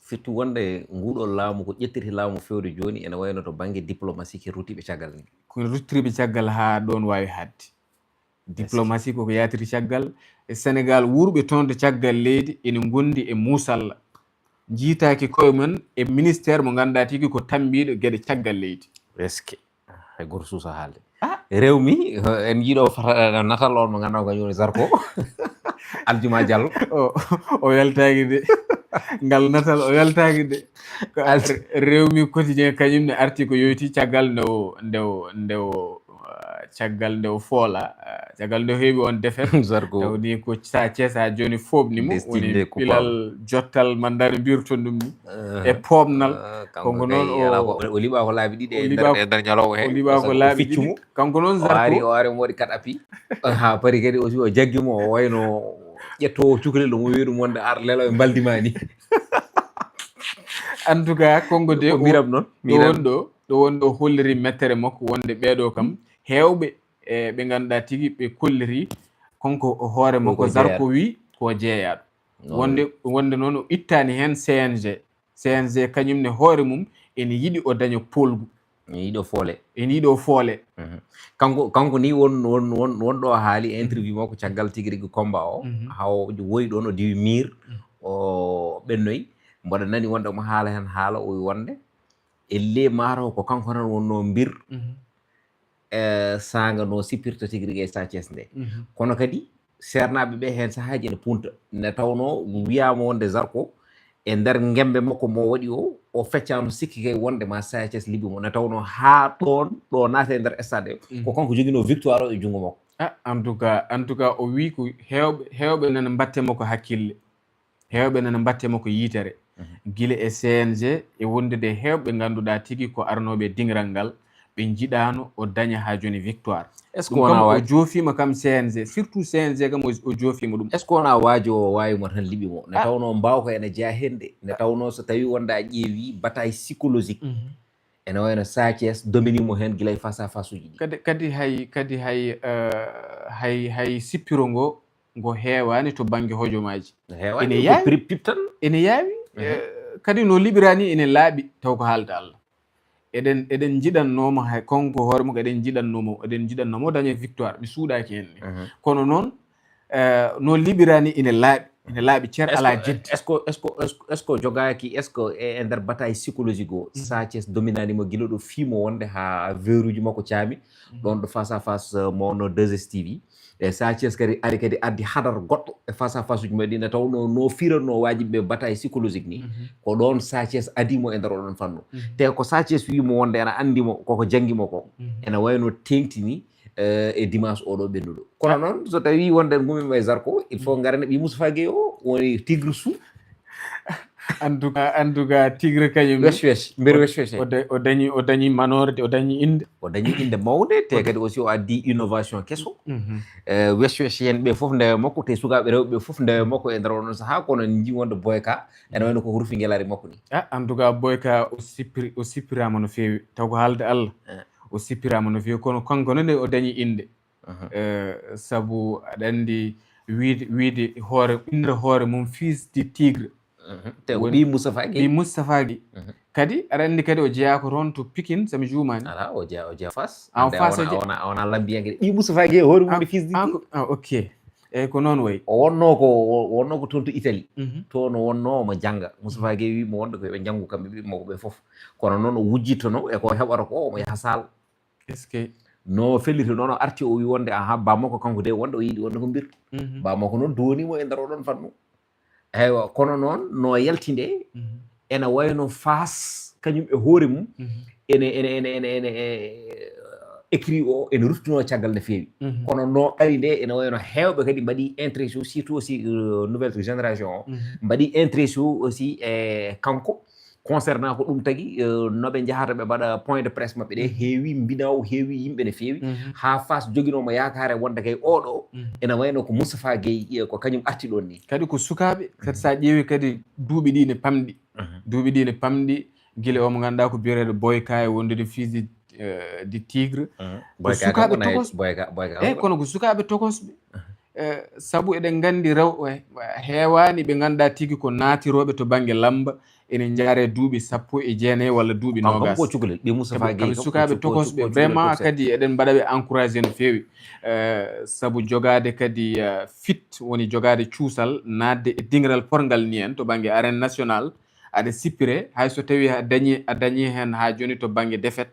Firti wonde nguɗo laamu ko ƴettiri laamu fewde jooni ene wayno to bannge diplomatie ke ruttiiɓe caggal ni. Ko ruttirɓe caggal haa ɗon waawi haɗde. Diplomatie koko yatiri caggal. E Sénégal, wuurɓe toon to caggal leydi ene ngondi e muusalla. Njiitaaki koye mum e ministère mo ngannduɗaa tigi ko tammbiiɗo geɗe caggal leydi. Est-ce que hay gooto suusa haalde? Ah. Rewmi, en njiiɗo fata-, natal on mo ngannduɗaa ko kañum woni Zarko. Aljuma Diallo. O, o weltaaki de. Ngal natal o weltaaki de. Ko Alj- Re-, Rewmi Quotidien kañum ne arti ko yoyti caggal nde o, nde o, nde o, ah, caggal nde o foola, ah, caggal nde o heewi on défaite. Zarko. Tawni ko Sa Thiès ha jooni fooɓni mo, Destinée woni coupable. Pilal jottal mandat no mbirton ɗum ni. Eh, e poomnal. Eh, kanko Kanko noon kay o, ala ko, o liɓa ko laabi ɗiɗi o e liɓa nder, ko, e nder ñalawma he. O liɓa ko Zarko laabi ficci ɗiɗi. Mo. Kanko noon O ari, Zarko. O ari, o waɗi quatre appuis. Ha, paari kadi aussi o jaggi mo, o wayno ƴettoowo cukalel ɗo mo wi'i ɗum wonde ar lelo e mbaldi ma ni. En tout cas, Kongo de, Ko miram noon, ɗo miram. Won ɗo, ɗo won ɗo holliri mettere makko wonde ɓeeɗo kam, heewɓe e ɓe ngannduɗaa tigi ɓe kolliri, konko o hoore Ko makko ko Zarko jeeyaɗo. Wi ko jeeyaaɗo. No. Wonde, wonde noon o ittaani heen C N G. C N G kañum ne hoore mum ene yiɗi o daña poolgu. Ene yiɗi o foole. Ene yiɗi o foole. Mhm. Kanko, kanko ni won, won, won, won ɗo haali e interview makko caggal tigi rigi combat o. Mhm. Haw woyi ɗon o diwi miir, Mhm. O ɓennoyi. Mboɗo nani wonde omo haala heen haala o wi wonde e le maaro ko kanko tan wonno mbir. Mhm. e saanga no sippirta tigi rigi e Sa Thies nde. Kono kadi seernaaɓe ɓe heen sahaaji ene punta. Ne tawnoo wiyaama wonde Zarko e nder ngembe makko mo waɗi o, o feccaano sikki kay wonde ma Sa Thies liɓi mo. Ne tawnoo haa ɗoon ɗo naata e nder stade o, ko kanko joginoo victoire o e junngo makko. Ah, en tout cas, en tout cas, o wi ko heewɓe, heewɓe nana mbatte makko hakkille. Heewɓe nana mbatte makko yitere. Gila e C N G e wondude e heewɓe ɓe ngannduɗaa tigi ko arnooɓe e diŋral ngal, ɓe njiɗaano o daña haa jooni victoire. Est-ce que Ɗum wonaa kam o waaj- joofiima kam C N G, surtout C N G kam o, o joofiima ɗum. Est-ce que wonaa waajo o waawi mo tan liɓi mo? Ne Ah. tawnoo mbaawka ene jeyaa heen de. Ne tawnoo so tawii wonde a ƴeewi bataille psychologique, ene wayno Sa Thies domini mo heen gila e face à face uji ɗi. Kadi, kadi hay, kadi hay, eh, hay, hay sippiro ngo, ngo heewaani to bannge hojomaaji. No heewaani, Ene ko yaawi. Prip pip tan. Ene yaawi, eh, kadi no liɓiraa ni ene laaɓi, taw ko haalda Allah. Eɗen, eɗen njiɗannoo mo hay, kanko hoore makko, eɗen njiɗannoo mo, eɗen njiɗannoo mo daña victoire, mi suuɗaaki heen ni. Kono noon, eh, no liɓiraa ni ene laaɓi, ene laaɓi cer Est-ce alaa que, jeddi. Est-ce que, est-ce que, est-ce que, est-ce que jogaaki, est-ce que e, e nder bataille psychologique o, Sa Thies dominaani mo gila ɗo fii mo wonde haa veeruuji makko caami, ɗoon ɗo face à face, eh, mo wonno deux S T V. E Sa Thies kadi ari kadi addi hadar goɗɗo e face à face uji mumen ɗi, nde tawnoo no firatnoo waajiɓe ɓe bataille psychologique ni. Ko ɗoon Sa Thies adii mo e nder oɗon fannu. Te ko Sa Thies wii mo wonde ena anndi mo, koko janngi mo ko. Ena wayno teeŋtini, eh, e dimanche oɗo ɓennuɗo. Kono noon, so tawii wonde ngummiima e Zarko, il faut ngaren e ɓii Moustapha Gueye o, woni Tigre Sou. En tout cas, en tout cas, Tigre kañum ni, Wesh wesh, mbir wesh wesh en. o da-, o dañi, o dañi manoore, o dañi innde. O dañi innde mawnde, te kadi aussi o addi innovation keso. Eh, wesh wesh en ɓe fof ndewa makko, te sukaaɓe rewɓe ɓe fof ndewa makko e nder oɗon sahaa, kono en njii wonde Boyka, ene wayno koko rufi ngelari makko ni. Ah, en tout cas, Boyka o sippiri, o sippiraama no feewi. Taw ko haalde Allah. Eh. O sippiraama no feewi, kono kanko ne o dañi innde. Eh, sabu aɗa anndi wiide, wiide hoore, innira hoore mum fils du tigre. Te ko Woni ɓii Moustapha Gueye. Ɓii Moustapha Gueye. Kadi aɗa anndi kadi o jeyaa ko toon to Pikine, so mi juumaani. Alaa, o jeyaa, o jeyaa Fass. En Ande a Fass o wona, je- a wona, a wona lambiyanke de. Ɓii Moustapha Gueye hoore mum Ah, ne fils du ah, tigre. ko, ah, ok. Eeyi, ko noon wayi. O wonnoo ko, o wonnoo ko toon to Italie. Toon o wonnoo omo jannga. Moustapha Gueye wii mo wonde ko yo ɓe njanngu kamɓe ɓiɓɓe makko ɓe fof. Kono noon o wujjittono e ko heɓata ko, omo yaha saal. Est-ce que No felliti noon o arti o wii wonde, aha, bammakko kanko de wonde o yiɗi wonde ko mbir. Bammakko noon dooni mo e nder oɗon fannu. Eywa, kono noon no yalti nde, ena wayno Fass kañum e hoore mum, ene, ene, ene, ene, ene, eh, écrit o ene ruttuno caggal no feewi. Kono no ari nde, ene wayno heewɓe kadi mbaɗi intéressé o, surtout aussi, euh, nouvelle génération o, mbaɗi intéressé o aussi e kanko. Concernant ko ɗum tagi, eh, no ɓe njahata ɓe mbaɗa point de presse maɓɓe ɗe, heewi mbinaw, heewi yimɓe no feewi. Haa Fass joginoo mo yaakaare wonde kay oɗo, ene wayno ko Moustapha Gueye, eh, ko kañum arti ɗoon ni. Kadi ko sukaaɓe, kadi so a ƴeewi kadi duuɓi ɗi ne pamɗi. Duuɓi ɗi ne pamɗi, gila o mo ngannduɗaa ko biyeteeɗo Boyka e wondude fils de, eh, du tigre. Ko Boyka kam sukaaɓe wona e tokos-, Boyka, Boyka eyi, wona. Kono ko sukaaɓe tokosɓe. Eh, sabu eɗen nganndi rew-, eh, heewaani ɓe ngannduɗaa tigi ko naatirooɓe to bannge lamba, ene njaare duuɓi sappo e jeenayi walla duuɓi Kanko noogas. Ko cukalel, ɓii Moustapha Kamɓe, Gueye kamɓe kam, sukaaɓe ko cu-, ko tokosɓe, cukalel vraiment, tokosɓe. Kadi eɗen mbaɗa ɓe encouragé no feewi. Eh, sabu jogaade kadi, eh, fit, woni jogaade cuusal, naatde e diŋral porngal ni en to bannge arène national, aɗa sippire, hay so tawii a dañi, a dañi heen haa jooni to bannge défaite,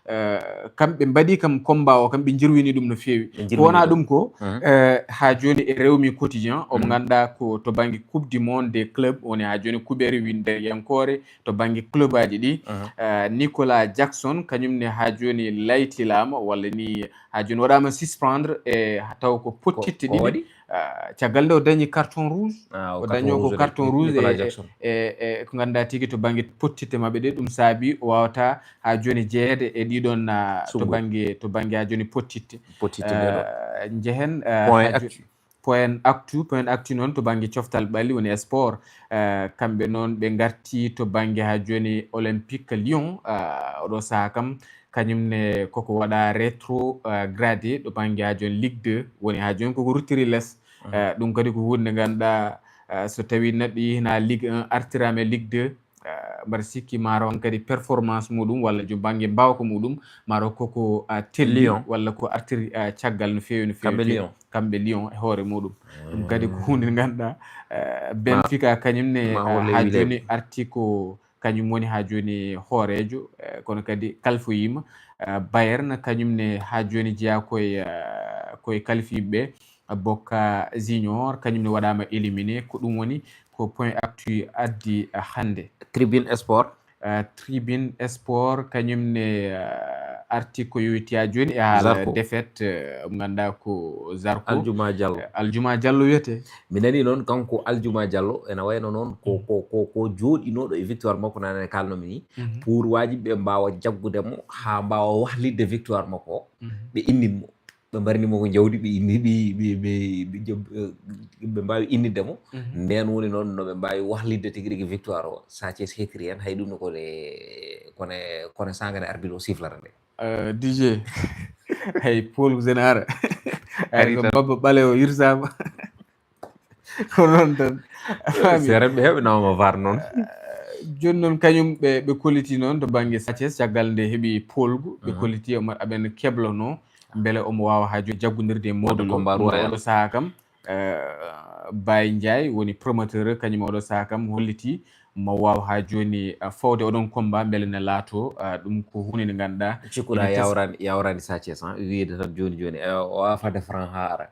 eh, kamɓe mbaɗi kam combat o, kamɓe njirwini ɗum no feewi. Ɓe njirwini Ko wonaa ɗum. Ɗum ko, Mhm. eh, haa jooni e Rewmi Quotidien, omo Mhm. ngannduɗaa ko to bannge Coupe du Monde des clubs, woni haa jooni kuɓeere winndere yankoore to bannge club aji ɗi. Mhm. Eh, Nicolas Jackson, kañum ne haa jooni laytilaama, walla ni haa jooni waɗaama suspendre, e taw ko Ko, pottitte ko ɗiɗi. waɗi? Ah, caggal nde o dañi carton rouge. Ah, o O carton dañi o ko rouge, carton rouge Nicolas e, Jackson. e, e ko ngannduɗaa tigi to bannge pottitte maɓɓe ɗe, ɗum saabi o waawata haa jooni jeyeede e ɗiɗon, ah, to Suɓngol. bannge, to bannge haa jooni pottitte. Pottitte nde ɗo. Ah, njehen, ah, Point haa jo-, actu. Point Actu, Point Actu noon to bannge coftal ɓalli woni sport. Ah, kamɓe noon ɓe ngarti to bannge haa jooni Olympique Lyon. Ah, oɗo sahaa kam kañum ne koko waɗa rétro, ah, gradé ɗo bannge haa jooni Ligue deux woni haa jooni koko ruttiri les. Mhm. Eh, ɗum kadi ko huunde nde ngannduɗaa, eh, so tawii neɗɗo yehii haa Ligue un artiraama e Ligue deux, eh, mbaɗa sikki maaro on kadi performance muɗum walla jo bannge mbaawka muɗum, maaro koko, eh, telli Lyon. walla ko artiri, eh, caggal no feewi, no feewi. Kamɓe Lyon. Kamɓe Lyon e hoore muɗum. Ɗum kadi ko huunde nde ngannduɗaa, eh, Benfica kañum ne, ma eh, holle haa wiide. jooni arti ko kañum woni haa jooni hooreejo, eh, kono kadi kalfoyiima. Eh, Bayern, kañum ne haa jooni jeyaa koye, eh, koye kalfiiɓe ɓe. Boca Junior, kañum ne waɗaama éliminé. Ko ɗum woni ko Point Actu addi, eh, hannde. Tribune Sport. Eh, Tribune Sport, kañum ne, eh, arti ko yowitii haa jooni e haala Zarko. Défaite, eh, mo ngannduɗaa ko Zarko. Aljuma Diallo. Eh, Aljuma Diallo wiyetee. Mi nani noon kanko Aljuma Diallo, ena wayno noon ko, ko, ko, ko jooɗinooɗo e victoire makko, nane kaalnomi ni. Mhm. Pour wajibi ɓe mbaawa jaggude mo haa mbaawa wahlitde victoire makko o, mhm, ɓe inndin mo. Ɓe mbarni mo ko jawdi, ɓe inni, ɓe, ɓe, ɓe, ɓe jom-, eh, ɓe mbaawi innitde mo. Mhm. Ndeen woni noon no ɓe mbaawi wahlitde tigi rigi victoire o. Sa Thiès hettiri heen, hay ɗum ne kone, kone, kone saanga nde arbitre o siflata nde. Eh, D J, hay Paul Zenara. Ari Ay, ko tan. Babba ɓalewo yirsaama. Ko noon tan. A faami? Seerenɓe heewɓe nawama var noon. Eh, jooni noon kañum ɓe, ɓe kolliti noon to bannge Sa Thiès, caggal nde heɓi poolgu, ɓe, mhm, kolliti omo aɓen keblono mbele omo waawa haa jooni jaggondirde e Modou Lo. Combat royal. Oɗo sahaa kam, eh, Baye Ndiaye woni promoteur, kañum oɗo sahaa kam holliti mo waawa haa jooni, eh, fawde oɗon combat mbele ne laato, eh, ɗum ko huunde nde ngannduɗaa cikkuɗaa ene tes- yawrani, yawrani Sa Thiès, han, wiyde tan jooni jooni, eh, o waawa fadde Franc haa ara.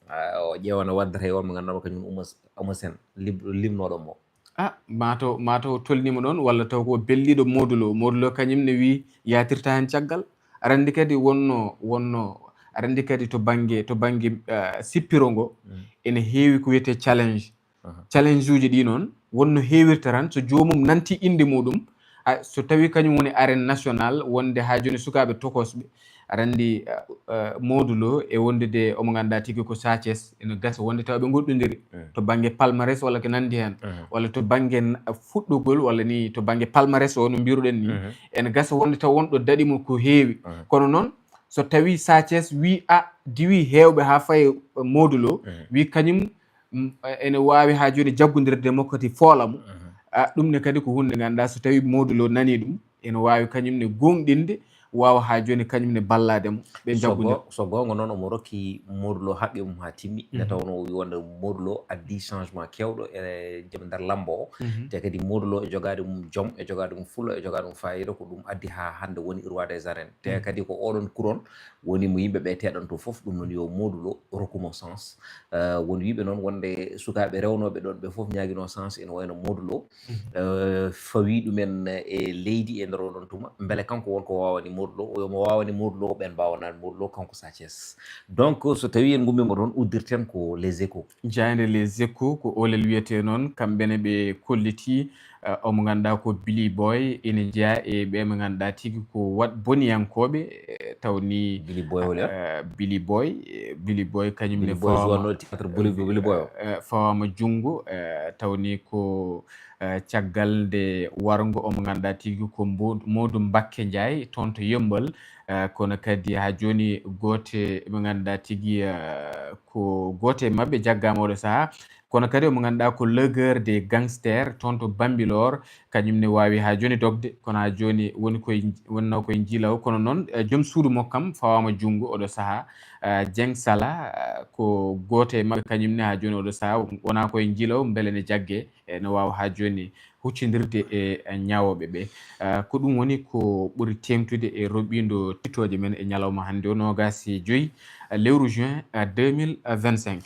Ah, o ƴeewa no waddata e on mo ngannduɗaa kañum Oumar, Oumar Sène, lib-, limnooɗo mo. Ah, mataw, mataw tolniima ɗoon, walla taw ko belliiɗo Modou Lo. Modou Lo kañum ne wii yaatirta heen caggal. Aɗa anndi kadi wonno, wonno, aɗa anndi kadi to bannge, to bannge, ah, sippiro ngo, mm, ene heewi ko wiyetee challenge. Aha. Challenge uji ɗi noon, wonno heewirta tan, so joomum nanti innde muɗum, a, so tawi kañum woni arène national, wonde haa jooni sukaaɓe tokosɓe, aɗa anndi, a, a, Modou Lo e wondude omo ngannduɗaa tigi ko Sa Thiès, ene gasa wonde tawa ɓe ngoɗɗondiri, mm, to bannge palmarès walla ko nanndi heen, mhm, walla to bannge n-, fuɗɗogol walla ni to bannge palmarès o no mbiruɗen ni, mhm, ene gasa wonde tawa wonɗo daɗi mo ko heewi. Mhm. Kono noon, so tawi Sa Thiès wii, a, diwi heewɓe haa fayi Modou Lo, mhm, wii kañum, mm, ene waawi haa jooni jaggondirde mo kadi foola mo. Mhm. A, ɗum ne kadi ko huunde nde ngannduɗaa so tawi Modou Lo nanii ɗum, ene waawi kañum ne gooŋɗinde, waawa haa jooni kañum ne ballaade mo, ɓe So jaggondir- go-, so goonga noon, omo rokki Modou Lo haqqe mum haa timmi, nde, mhm, tawnoo o wii wonde Modou Lo addii changement keewɗo e jom nder lammba o. Mhm. Te kadi Modou Lo e jogaade mum jom, e jogaade mum fulla, e jogaade mum faayiida, ko ɗum addi haa hannde woni roi des arènes. Te, mhm, kadi ko oɗon kuron woni mo yimɓe ɓe teɗanto fof, ɗum noon yo Modou Lo rokku mo sens. Eh, won wiiɓe noon wonde sukaaɓe rewnooɓe ɗoon ɓe fof ñaaginoo sens, ene wayno Modou Lo. Mhm. Eh, fawii ɗumen e leydi e nder oɗon tuma. Mbele kanko won ko waawani Modou Lo, o mo waawani Modou Lo, ɓeen mbaawanaani Modou Lo, kanko Sa Thiès. Donc, so tawii en ngummiima toon, uddirten ko Les Échos. Jaaynde Les Échos, ko Olel wiyetee noon, kamɓe ne ɓe kolliti, eh, omo ngannduɗaa ko Billy Boy, ene jeyaa e ɓe mo ngannduɗaa tigi ko waɗ-, boniyankooɓe, eh, taw ni, Billy Boy woni on? Eh, Billy Boy, eh, Billy Boy kañum ne Billy Boy fawaama, joueur no théâtre Billy, Billy Boy o. Eh, fawaama junngo, eh, taw ni ko, eh, caggal nde warngo omo ngannduɗaa tigi ko Mbo-, Modou Mbakke Ndiaye toon to Yemmbal, eh, kono kadi haa jooni goote ɓe ngannduɗaa tigi, eh, ko gooto e maɓɓe jaggaama oɗo sahaa. Kono kadi omo ngannduɗaa ko leader des gangsters toon to Bambilor, kañum ne waawi haa jooni dogde, kono haa jooni woni koye, wonnoo koye njiilaw. Kono noon, eh, joom suudu mo kam fawaama junngo oɗo sahaa, eh, Dieng Salah, eh, ko gooto e maɓɓe kañum ne haa jooni oɗo sahaa wonaa koye njiilaw, mbele ne jaggee, eh, ne waawa haa jooni huccindirde e, eh, ñaawooɓe ɓe. Eh, ko ɗum woni ko ɓuri teeŋtude e roɓindo tittooje men e ñalawma hannde o, noogaas e joy, eh, lewru juin, eh, deux mille vingt-cinq.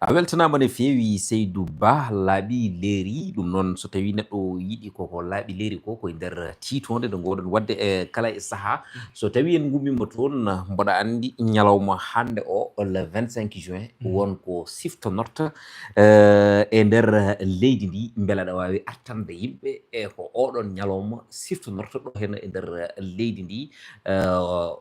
A weltanaama no feewi, Seydou Ba. Laaɓi leeri, ɗum noon, so tawii neɗɗo yiɗi ko, ko laaɓi leeri ko, ko e nder tiitoonde nde ngoɗon waɗde e kala e sahaa. Mm. So tawii en ngummiima toon, mboɗo anndi ñalawma hannde o, le vingt-cinq juin, mm, won ko siftonorta, eh, e nder leydi ndi, mbela aɗa waawi artande yimɓe e ko oɗon ñalawma siftonorta ɗo heen e nder leydi ndi, eh,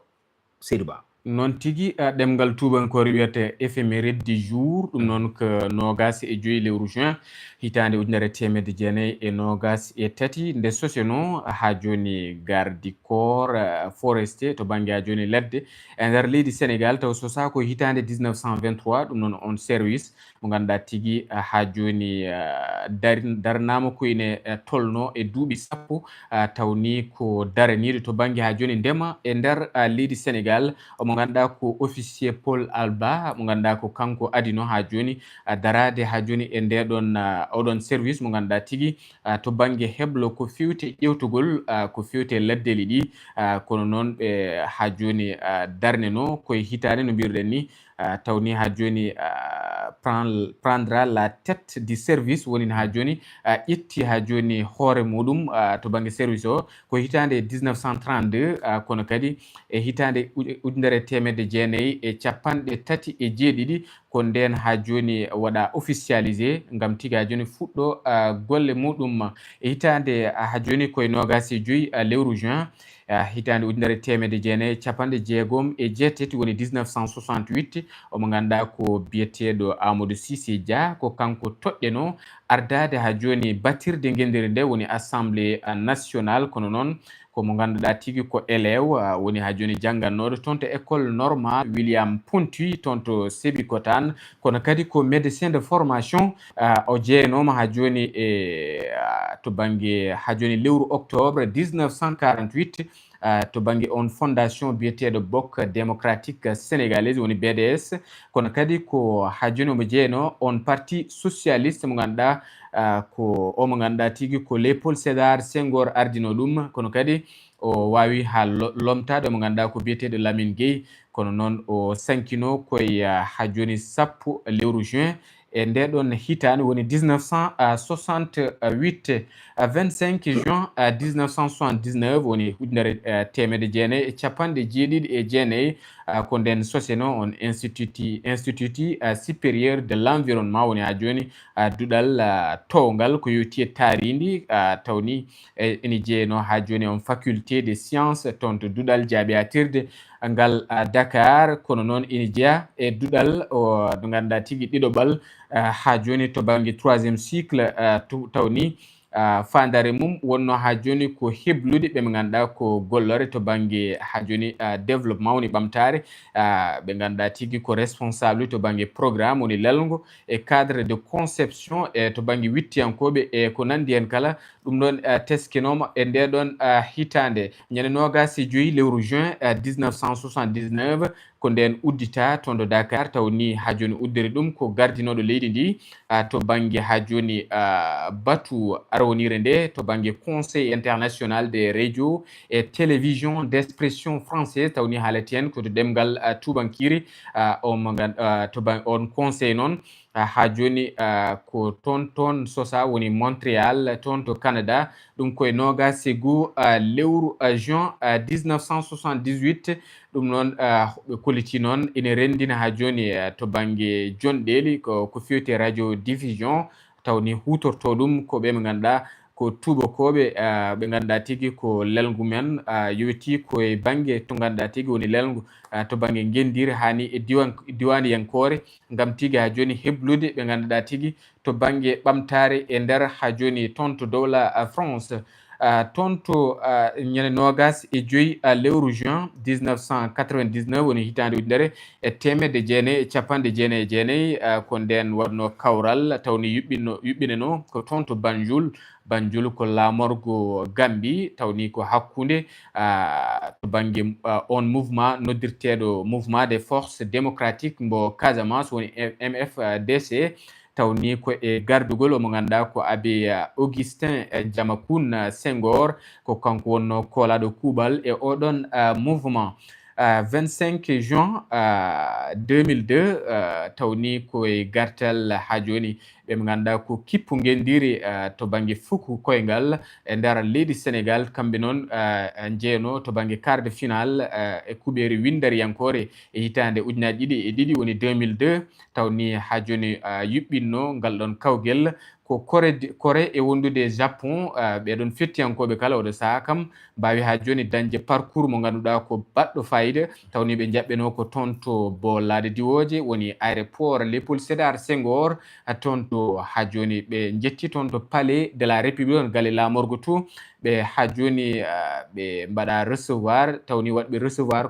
Seydou Ba. Noon tigi, eh, ɗemngal tuubankoore wiyetee éphéméride du jour, ɗum, mm, noon ko noogaas e joy lewru juin, hitaande ujunere e teemedde jeenayi e noogaas e tati, nde sosenoo haa jooni garde du corps, eh, forestier to bannge haa jooni ladde e nder leydi Sénégal, taw sosaa ko hitaande dix-neuf cent vingt-trois, ɗum noon on service mo ngannduɗaa tigi, eh, haa jooni, eh, dar-, darnaama ko ine, eh, tolnoo e duuɓi sappo, eh, taw ni ko daraniiɗo to bannge haa jooni ndema e nder, eh, leydi Sénégal. mo ngannduɗaa ko officier Paul Alba, mo ngannduɗaa ko kanko adino haa jooni, ah, daraade haa jooni e ndee ɗoon, ah, oɗon service mo ngannduɗaa tigi, ah, to bannge heblo ko fewte ƴeewtugol, ah, ko fewte laddeli ɗi, ah, kono noon ɓe haa jooni, ah, darnenoo koye hitaande no mbiruɗen ni, ah, tawni haa jooni, ah, pran-, prendra la tête du service woni haa jooni, ah, ƴetti haa jooni hoore muɗum, ah, to bannge service o ko hitaande dix-neuf cent trente-deux, ah, kono kadi e hitaande uj-, ujunere teemedde jeenayi e capanɗe tati e jeeɗiɗi, ko ndeen haa jooni waɗa officialisé ngam tigi haa jooni fuɗɗo, ah, golle muɗum. E hitaande, ah, haa jooni koye noogaas e joy, ah, lewru juin, ah, hitaande ujunere teemedde jeenayi e capanɗe jeegom e jeetati woni dix-neuf cent soixante-huit, omo ngannduɗaa ko biyeteeɗo Amadou Cissé Dia, ko kanko toɗɗenoo ardaade haa jooni batirde ngenndire nde woni Assemblée, ah, nationale, kono noon ko mo ngannduɗaa tigi ko élève, ah, woni haa jooni janngannooɗo toon to école normale William Ponty toon to Sébikotane, kono kadi ko médecin de formation, ah, o jeyanooma haa jooni e, ah, to bannge haa jooni lewru octobre dix-neuf cent quarante-huit, ah, to bannge on fondation biyeteeɗo Bloc Démocratique Sénégalais woni B D S, kono kadi ko haa jooni omo jeyanoo on parti socialiste mo ngannduɗaa, ah, ko o mo ngannduɗaa tigi ko Léopold Sédar Senghor ardinoo ɗum, kono kadi o waawi haa lo-, lomtaade mo ngannduɗaa ko biyeteeɗo Lamine Guèye, kono noon o sankinoo koye, ah, haa jooni sappo lewru juin e ndee ɗoon hitaande woni dix-neuf cent soixante-huit, ah, vingt-cinq juin, ah, dix-neuf cent soixante-dix-neuf woni ujunere, ah, teemedde jeenayi e capanɗe jeeɗiɗi e jeenayi, ah, ko ndeen sosenoo on institut, institut, ah, supérieur de l'environnement woni haa jooni, ah, duɗal, ah, towngal ko yowti e taariindi, ah, tawni, eh, ene jeyanoo haa jooni on faculté des sciences toon to duɗal jaaɓi haaɗtirde ngal, ah, Dakar, kono noon ene jeyaa e duɗal o, nde ngannduɗaa tigi ɗiɗoɓal, ah, haa jooni to bannge troisième cycle, ah, tu-, tawni, ah, faandaare mum wonnoo haa jooni ko heblude ɓe ɓe ngannduɗaa ko golloore to bannge haa jooni, ah, développement woni ɓamtaare, ah, ɓe ngannduɗaa tigi ko responsable to bannge programme woni lelngo e cadre de conception e to bannge wittiyankooɓe e ko nanndi heen kala. Ɗum ɗoon, ah, teskinooma e ndee ɗoon, ah, hitaande ñande noogaas e joy lewru juin, ah, dix-neuf cent soixante-dix-neuf, ko ndeen udditaa toon to Dakar, taw ni haa jooni uddere ɗum ko gardinooɗo leydi ndi, ah, to bannge haa jooni, ah, batu arwoniire nde to bannge Conseil international des radios et télévisions d'expression française, taw ni haalete heen ko to ɗemngal, ah, tuubankiire, ah, on mo ngan-, ah, to ban-, on conseil noon, ah, haa jooni, ah, ko toon, toon sosaa woni Montréal, toon to Canada. Ɗum koye noogaas e goo, ah, lewru, ah, juin, ah, dix-neuf cent soixante-dix-huit. Ɗum noon, ah, ɓe kollitii noon ene renndina haa jooni, ah, to bannge jonɗeeli ko, ko fewti radio diffusion, taw ni huutortoo ɗum ko ɓe ɓe ngannduɗaa ko tuubakooɓe, ah, ɓe ngannduɗaa tigi ko lelngu men, ah, yowitii koye bannge to ngannduɗaa tigi woni lelngu, ah, to bannge ngenndiire haa ni e diiwaan, diiwaaniyankoore, ngam tigi haa jooni heblude ɓe ngannduɗaa tigi to bannge ɓamtaare e nder haa jooni toon to dowla, ah, France. Ah, toon to, ah, ñande noogaas e joy, ah, lewru juin dix-neuf cent quatre-vingt-dix-neuf woni hitaande ujunere e teemedde jeenayi e capanɗe jeenayi e jeenayi, ah, ko ndeen waɗnoo kawral taw ni yuɓɓinno-, yuɓɓinanoo ko toon to Banjul. Banjul ko laamorgo Gambie, taw ni ko hakkunde, ah, to bannge, ah, on mouvement noddirteeɗo Mouvement des Forces Démocratiques mbo Casamance woni M F D C. Taw ni ko e gardugol omo ngannduɗaa ko Abbé, ah, Augustin, eh, Diamacoune, ah, Senghor, ko kanko wonnoo koolaaɗo kuuɓal e oɗon, ah, mouvement. Ah, vingt-cinq juin, ah, deux mille deux, ah, taw ni ko e gartal haa jooni ɓe ɓe ngannduɗaa ko kippu ngenndiire, ah, to bannge fuku koyngal e nder leydi Sénégal, kamɓe noon, ah, njeyanoo to bannge quart de finale, ah, e kuɓeeri winndariyankoore e hitaande ujunaaji ɗiɗi e ɗiɗi woni deux mille deux, taw ni haa jooni, ah, yuɓɓinno ngal ɗoon kawgel ko Corée di-, Corée e wondude Japon, ah, ɓee ɗoon fettiyankooɓe kala oɗo sahaa kam mbaawi haa jooni dañde parcours mo ngannduɗaa ko baɗɗo faayiida, taw ni ɓe njaɓɓenoo ko toon to bollaade diwooje woni aéroport Léopold Sédar Senghor, ah, toon to haa jooni ɓe njetti toon to Palais de la République on galle laamorgo to, ɓe haa jooni, ah, ɓe mbaɗa recevoir, taw ni waɗɓe recevoir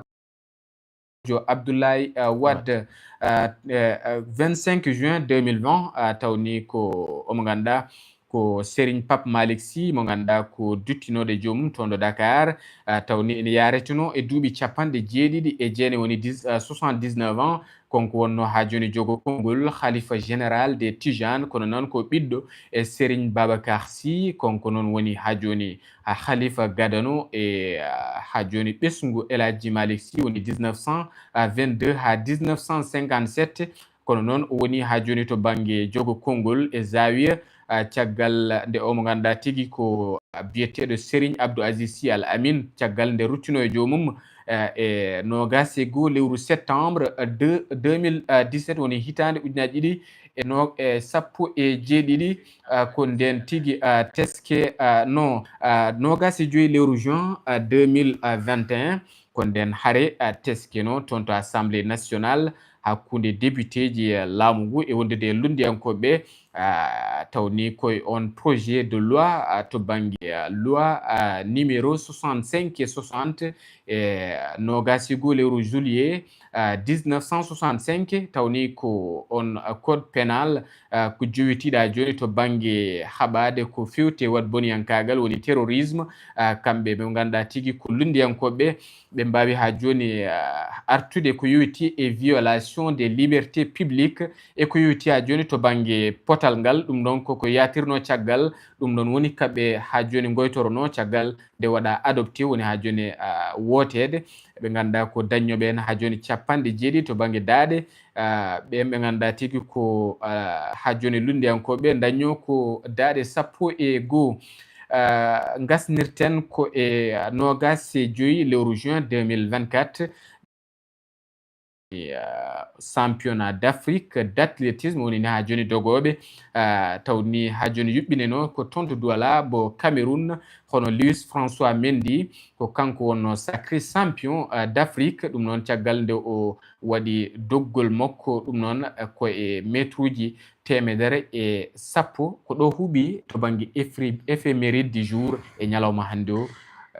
jo Abdoulaye, ah, Wade, ah, eh, ah, vingt-cinq juin deux mille vingt, ah, taw ni ko omo ngannduɗaa ko Serigne Pape Malick Sy, mo ngannduɗaa ko duttinooɗo e joomum toon ɗo Dakar, ah, taw ni ene yaaretenoo e duuɓi capanɗe jeeɗiɗi e jeenayi, woni dix, ah, soixante-dix-neuf ans. Kanko wonnoo haa jooni jogo konngol Khalifa Général des Tijanes, kono noon ko ɓiɗɗo e Serigne Babacar Sy, kanko noon woni haa jooni, ah, Khalifa gadano e, ah, haa jooni ɓesngu El Hadji Malick Sy, woni dix-neuf cent vingt-deux haa dix-neuf cent cinquante-sept. Kono noon o woni haa jooni to bannge jogo konngol e Zawiya, ah, caggal nde o mo ngannduɗaa tigi ko biyeteeɗo Serigne Abdou Aziz Sy Al Amin, caggal nde ruttinoo e joomum, ah, e noogaas e goo lewru septembre, ah, deux, deux mille dix-sept, woni hitaande ujunaaji ɗiɗi e no-, e sappo e jeeɗiɗi, ah, ko ndeen tigi, ah, teske, ah, no, ah, noogaas e joy lewru juin, ah, deux mille vingt et un. Ko ndeen hare, ah, teskenoo toon to Assemblée nationale hakkunde députéji, ah, laamu ngu e wondude e lunndiyankooɓe, ah, taw ni koye oon projet de loi, ah, to bannge, ah, loi, ah, numéro soixante-cinq e soixante e noogaas e goo lewru juillet, ah, dix-neuf cent soixante-cinq, taw ni ko oon, ah, code pénal, ah, ko jowitiiɗo haa jooni to bannge haɓaade ko feewti e waɗ boniyankaagal, woni terrorisme. Ah, kamɓe ɓe ngannduɗaa tigi ko lunndiyankooɓe, ɓe mbaawi haa jooni, ah, artude ko yowitii e violation des libertés publiques e ko yowitii haa jooni to bannge potal ngal. Ɗum noon koko yaatirnoo caggal, ɗum noon woni kaɓe haa jooni ngoytoronoo caggal nde waɗaa adopté, woni haa jooni, ah, wooteede. Ɓe ngannduɗaa ko dañnooɓe heen haa jooni capanɗe jeeɗiɗi to bannge daaɗe, ah, ɓeen ɓe ngannduɗaa tigi ko, ah, haa jooni lunndiyankooɓe dañnoo ko daaɗe sappo e goo. Ah, ngasnirten ko e noogaas e joy lewru juin deux mille vingt-quatre. E, ah, championnat d'Afrique d'athlétisme woni ni haa jooni dogooɓe, ah, taw ni haa jooni yuɓɓinenoo ko toon to Douala, bo Cameroun, hono Luis François Mendy, ko kanko wonnoo sacré champion, ah, d'Afrique. Ɗum noon caggal nde o waɗi doggol makko, ɗum noon, eh, ko e meetruuji teemedere e sappo, ko ɗo huuɓi to bannge efri-, éphéméride du jour e ñalawma hannde o,